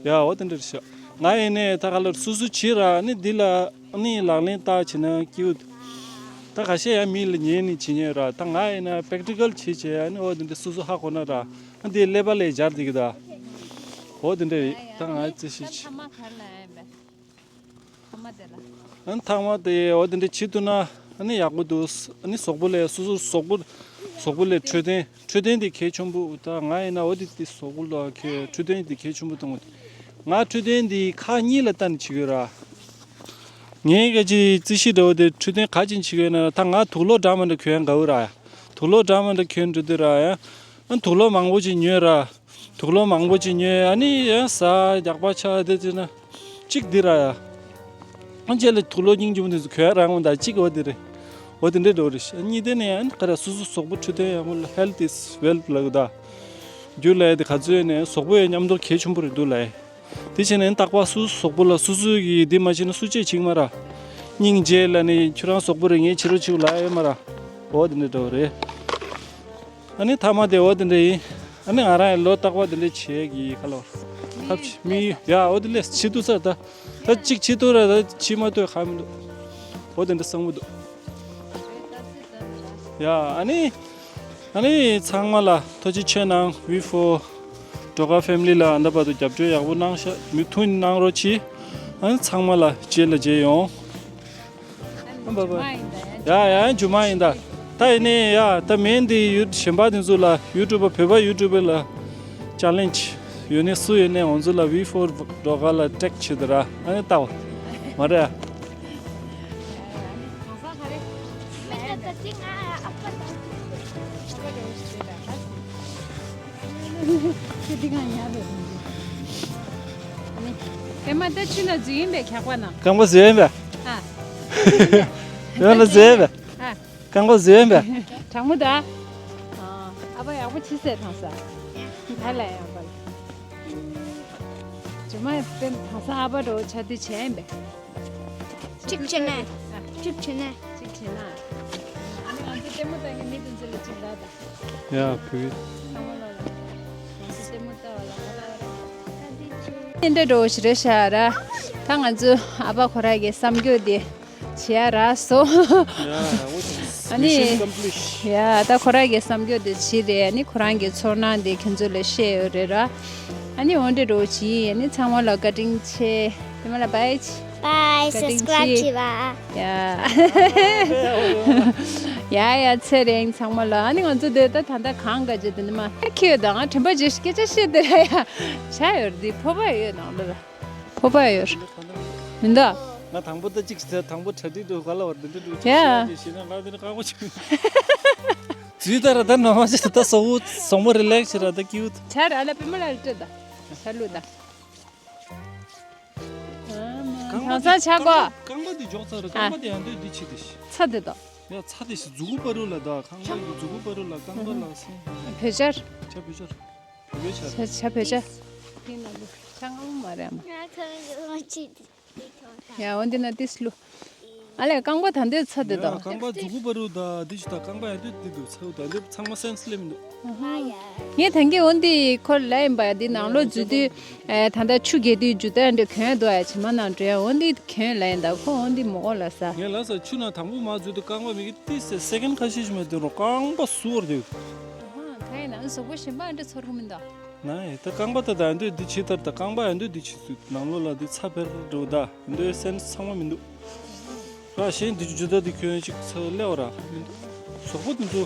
ཡ་འོ་དེ་འདྲ་རེད་ཤག་ང་ཡིན་ནས་ད་ག་ལ་སོ་སོ་བྱེད་ར་ནི་འདི་ལ་ནི་ལག་ལེན་བསྟར་བྱེད་ན་སྐྱིད། ད་ཁ་ཤས་ཡང་མི་ལ་ཉན་ནི་བྱེད་ཉན་ར་ད་ང་ཡིན་ན་པེག་ཊི་ཀལ་བྱེད་བྱེད་ཡ་ནི་འོ་དེ་འདྲ་སོ་སོ་ཧ་གོ་ན་ར་ཨ་འདི་ཀླད་པ་ལས་སྦྱར་དེ་གི་ད་འོ་དེ་འདྲ་ཡིན་ད་ང་རྩིས་ཤིག་ཨ་ནི་ཐ་མ་དེ་ལ། ཨ་ནི་ཐ་མ་དེ་འོ་དེ་འདྲ་བྱེད་ཐུབ་ན་ཨ་ནི་ཡག་པོ་འདུག་ཨ་ནི་གཟུགས་པོ་ལས་སོ་སོ་གཟུགས་པོ་གཟུགས་པོ་ལས་འཕྲོད་བསྟེན་འཕྲོད་བསྟེན་དེ་གལ་ཆེན་པོ་ད་ང་ཡིན་ན་འོ་དེ་དེ་གཟུགས་པོ་ལ་གལ་འཕྲོད་བསྟེན་དེ་གལ་ཆེན་པོ་གཏོང་གི་འདུག་ང་འཕྲོད་བསྟེན་དེ་ཁག་གཉིས་ལ་བལྟ་ནས་བྱེད་ཀྱི་ཡོད་ར། ངའི་སྐད་ཆའི་རྩིས་གཞི་འདྲ་བོ་དེ་འཕྲོད་བསྟེན་ག་ཅིག་བྱེད་ཀྱི་ཡོད་ན་ད་ང་དུག་ལོག་འདྲ་མི་འདྲ་གྱོན་དགའ་བོ་ར། དུག་ལོག་འདྲ་མི་འདྲ་གྱོན་འགྲོ་དུས་ར་ཡང་ཨ་དུག་ལོག་མང་པོ་ཅིག་ཉོས་ར། དུག་ལོག་མང་པོ་ཅིག་ཉོས་ཨ་ནི་ཡང་ཟ་རྒྱག་པ་ཆ་དེ་དེ་ན་གཅིག་འདི་ར་ཡ། ཨ་རྗེས་ལ་དུག་ལོག་སྙིང་རྗེ་མོ་དེ་ཚོ་གོན་རང་མོ་དང་གཅིག་འོ་དེ་རེད། འོ་དེ་འདྲས་འགྲོ་རེད་ཤག་གཉིས་དེ་ནས་ཨ་ནི་ག་ར་སོ་སོ་གཟུགས་པོ་འཕྲོད་བསྟེན་ཡག་པོ་ལ་health is wealth ལབ་གི་ད། རྒྱུ་ལ་དེ་ག་ཚོད་ནས་གཟུགས་པོ་ཡང་མཉམ་དུ་གལ་ཆེན་པོ་རེད་འདུག་ལ། དེ་བྱས་ནས་རྟག་པར་སོ་སོ་གཟུགས་པོ་ལ་སོ་སོ་གིས་འདི་མ་བྱས་ན་སུ་གཅེས་བྱེད་ཀྱི་མ་ར། སྙིང་རྗེ་ལ་ནི་ཁྱོད་རང་གཟུགས་པོ་རེད་ངས་བྱེད་རོགས་བྱེད་ལ་ཡོད་མ་ར། འོ་དེ་འདྲས་འགྲོ་རེད། ཨ་ནི་ཐ་མ་དེ་འོ་དེ་འདྲ་ཡིན། ཨ་ནི་ང་རང་ཡང་ལོ་རྟག་པར་དེ་འདྲ་བྱེད་ཀྱི་ཁ་ལོ། ཐབས་ཤེས་མི་ཡ་འོ་དེ་ལས་བྱེད་ཐུབ་ས་ད། ད་གཅིག་བྱེད་ཐུབ་ར་ད་བྱེད་མ་ཐུབ་ཁ་མི་འདུག་འོ་དེ་འདྲ་བསམ་གི་འདུག་ཡ་ཨ་ནི། ཨ་ནི་ཚང་མ་ལ་ཐུགས་རྗེ་ཆེ་གནང་། We for Doka family ལ་ཨ་ད་བར་དུ་རྒྱབ་སྐྱོར་ཡག་པོ་གནང་ཤག་མུ་མཐུད་གནང་རོགས་གྱིས། ཨ་ནི་ཚང་མ་ལ་རྗེས་ལ་མཇལ་ཡོང་། ཡ་ཡ་ཡ། མཇུག་མ་ཡིན་ད། ད་ཡིན་ནའི་ཡ་ད་མེད་འདི་ཡུ་གཞན་པ་དེ་ཚོ་ལ་ཡུ་ཊུབ་པ་བོད་པ་ཡུ་ཊུབ་པ་ལ་ཅ་ལེན་ཇི་ཡོད་ནའི་སུ་ཡོད་ནའི་ང་ཚོ་ལ་ཝི་ཕོར་འགྲོ་ག་ལ་ཊེག་བྱེད་དུ་ར་ཨ་ནི་ལྟ་བ་མ་རེད་ཨ། ཁྱོད་འདི་གང་ཉར་རེད། ཨ་ནི། ཨེ་མ་ད་ཆུ་ན་འཛུལ་ཡིན་པས་འཁྱག་པ་ན། རྐང་པ་འཛུལ་ཡིན་པས། ཨ། ཡོད་ལ་འཛུལ་ཡིན་པས། ཨ། རྐང་པ་འཛུལ་ཡིན་པས། གྲང་མོ་ད། ཨ་ཨ་ཕ་ཡག་པོ་བྱེད་ཟེར་དང་ས། ད་ལ་ཡག་པ་ལ། ཇོ་མ་ཡ་དེ་དང་ས་ཨ་ཕ་འགྲོ་ཆ་དུས་བྱས་ཡིན་པས། གཅིག་བྱས་ན། གཅིག་བྱས་ན། གཅིག་བྱས་ན། ཨ་ནི་ང་ཚོ་ལྟད་མོ་ལྟ་མཁན་མི་དེ་ཚོ་ལ་གཅིག་ལབ་དང་། ཡ་བུ། ཚང་མ་ལ་ལ། ང་ཚོ་ལྟད་མོ་ལྟ་བ་ལ་ང་ལ་ལ། ཨེ་འདྲ་འགྲོ་ཞིག་རེད་ཤག་ར། ད་ང་ཚོ་ཨ་ཕ་ཁོ་ར་གི་བསམ་རྒྱུ་དེ་བྱེད་ཡ་རག་སོང་། ཡ་འོ་ཅི། ཨ་ནི། Mission complete. ཡ་ད་ཁོ་ར་གི་བསམ་རྒྱུ་དེ་བྱེད་རེད། ཨ་ནི་ཁོ་རང་གི་ཚོར་སྣང་དེ་ཁྱོད་ཚོ་ལ་བཤད་ཡོད་རེད་ར། ཨ་ནི་འོ་འདྲ་འགྲོ་ཞིག་ཨ་ནི་ཚང་མ་ལ་བཀའ་དྲིན་ཆེ། དེ་མ་ལ་བའི་ཆེ། Bye, subscribe བྱེད་པ། ཡ། ཡ་ཡ་ཚེ་རིང་ཚང་མ་ལ། ཨ་ནི་ང་ཚོ་འདི་ལྟ་ད་ལྟ་གང་ག་ཅི་འདི་ནི་མ་ཁྱེད་དང་དྲན་པ་ཅི་སྐད་ཆ་བཤད་དེ་ར་ཡ། བྱ་ཡོད་འདི་ཕོ་བ་ཡོད་ནང་ལ། ཕོ་བ་ཡོད་མི་འདུག་ང་དང་པོ་ད་ཅིག་དང་པོ་གྲ་སྒྲིག་འགྲོ་ག་ལ་བར་འདི་འདྲ་འགྲོ་ཡ། ཅི་ཞེ་ན་ང་འདི་ནི་ཁག་པོ་ཅིག་ཇུས་ད་ར་ད་ནོ་མ་ཅི་ད་སོ་བོ་སོ་མོ་རི་ལེགས་ཤི་ར་ད་ཀིའུ་ཆ་ར་ལ་པི་མ་ལ་རི་ཏྲ་ད་ཆ་ལུ་ད། རྐང་པ་དེ་ཆ་གོ་རྐང་པ་དེ་འཇོག་ཚར་རེད། རྐང་པ་དེ་ཡང་འདོད་འདི་ཆི་དེ་ཤི། ཚ་དེ་དོ། ཡ་ཚ་དེ་ཤི་མཛུ་གུ་པ་རུ་ལ་ད་རྐང་པ་གི་མཛུ་གུ་པ་རུ་ལ་རྐང་པ་ལ་སེ། བོད་ཆར། ཆ་བོད་ཆར། བོད་ཆར། ཆ་ཆ་བོད་ཆར། དེ་ན་ལུ་ཆ་ངམ་མ་རེད་མ། ཡ་འོན་ཏེ་ན་ཏིས་ལུ། ཨ་ལས་རྐང་པ་ད་འདོད་ཚ་དེ་དོ། རྐང་པ་མཛུ་གུ་པ་རུ་ད་འདི་ཤི་ད་རྐང་པ་ཡང་འདོད་འདི་འདུག་ཚ་འདི་འདོད་ཚང་མ་སེམས་སླེབས་འདུག་ངས་ད་གིན་འོན་ཏེ་ཁོ་ལ་ཡིན་པ་འདི་ནང་ལོ་འཛུལ་དུས། ཨེ་ད་ལྟ་ཆུ་རྒྱས་དུས་རྒྱུ་ད་འདྲ་གྱོན་འདུག་ཨ་ཕྱི་མ་ནང་འདྲ་འོན་ཏེ་གྱོན་ལ་ཡིན་ད་ཁོ་འོན་ཏེ་མོ་གོ་ལ་ས། ངས་ལ་ས་ཆུ་ནང་དང་པོ་མ་འཛུལ་དུས་རྐང་པ་མི་གི་ཏི་སེ་སེ་ཀན་ཁ་ཤས་ཤིག་མ་འདུག་རོ་རྐང་པ་སུ་བར་འདུག་ད་ཡིན་ན་གཟུགས་པོ་ཞིམ་པ་འདྲ་ཚོར་གི་མི་འདུག་ན་ཡིན་ད་རྐང་པ་ད་ད་འདོད་འདི་ཆེ་ལྟར་ད་རྐང་པ་ཡང་འདོད་འདི་ཆེ་ཚུལ་ནང་ལོ་ལ་འདི་ཚ་འཕེར་འགྲོ་ད་འདོད་སེམས་ཚང་མ་མི་འདུག་ར་གཞན་འདི་ཇུ་ད་འདི་ཁྱོད་ཅིག་ཚ་ལེ་བ་ར་མི་འདུག་གཟུགས་པོ་འདི་ཚོ་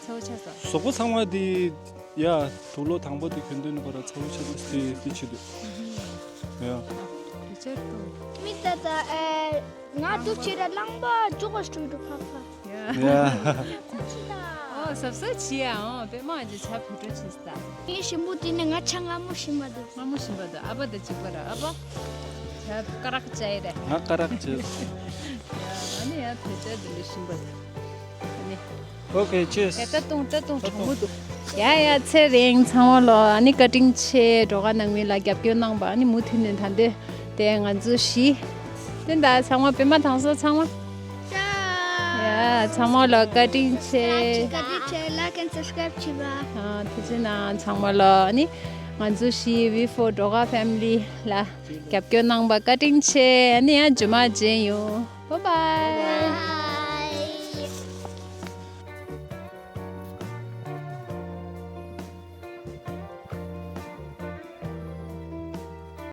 ཚ་བོ་ཆགས་སོ། གཟུགས་པོ་ཚང་མ་འདི། ཡ། དུག་ལོག་དང་པོ་དེ་གྱོན་དུས་ནི་ཁོ་ར་ཚ་བོ་ཆེ་དུས་དེ་དེ་ཆེ་དུས། ཡ། དེ་ཆེ་དུས། མི་ད་ད་ཨེ། ང་དུ་ཆེ་ར་རླངས་པ་འཇོག་པ་སྤྲུལ་དུ་ཕ་ཕ། ཡ། ཡ། ཨོ་སབ་སབ་ཆི་ཡ་ཨོ་པེ་མ་ཇི་ཆ་བུ་ཏུ་ཆི་སྟ། ངའི་ཞིམ་པོ་དེ་ནི་ང་ཆ་སྔ་མོ་ཞིམ་པ་འདུག་སྔ་མོ་ཞིམ་པ་འདུག་ཨ་ཕ་ད་ཅིག་པ་ར་ཨ་ཕ། ཆ་ཀ་རག་ཅའི་རེད། ང་ཀ་རག་ཅི། ཡ་ཨ་ནི་ཡ་དེ་ཆ་དེ་ལས་ཞིམ་པ་འདུག་ཨ་ནི། Okay, cheers. ད་ལྟ་ཏུང་ད་ལྟ་ཏུང་གྲོགས་མོ་འདུག་ཡ་ཡ་ཚེ་རིང་ཚང་མ་ལོ་ཨ་ནི་བཀའ་དྲིན་ཆེ་འགྲོ་ག་ནང་མི་ལ་རྒྱབ་སྐྱོར་གནང་པ་ཨ་ནི་མུ་མཐུད་ནས་ད་འདོད་དེ་ང་ཚོ་ཞི། དེ་འདྲ་ཚང་མ་པད་མ་དང་སོ་ཚང་མ། ཡ་ཚང་མ་ལོ་བཀའ་དྲིན་ཆེ། བཀའ་དྲིན་ཆེ། Like and subscribe བྱེད་པ། ཨ་ཐུགས་རྗེ་གནང་ཚང་མ་ལོ་ཨ་ནི་ང་ཚོ་ཞི་ཝི་ཕོར་འགྲོ་ག་ཕེ་མི་ལི་ལ་རྒྱབ་སྐྱོར་གནང་པ་བཀའ་དྲིན་ཆེ། ཨ་ནི་ཡང་རྗེས་མ་མཇལ་ཡོང་། Bye bye.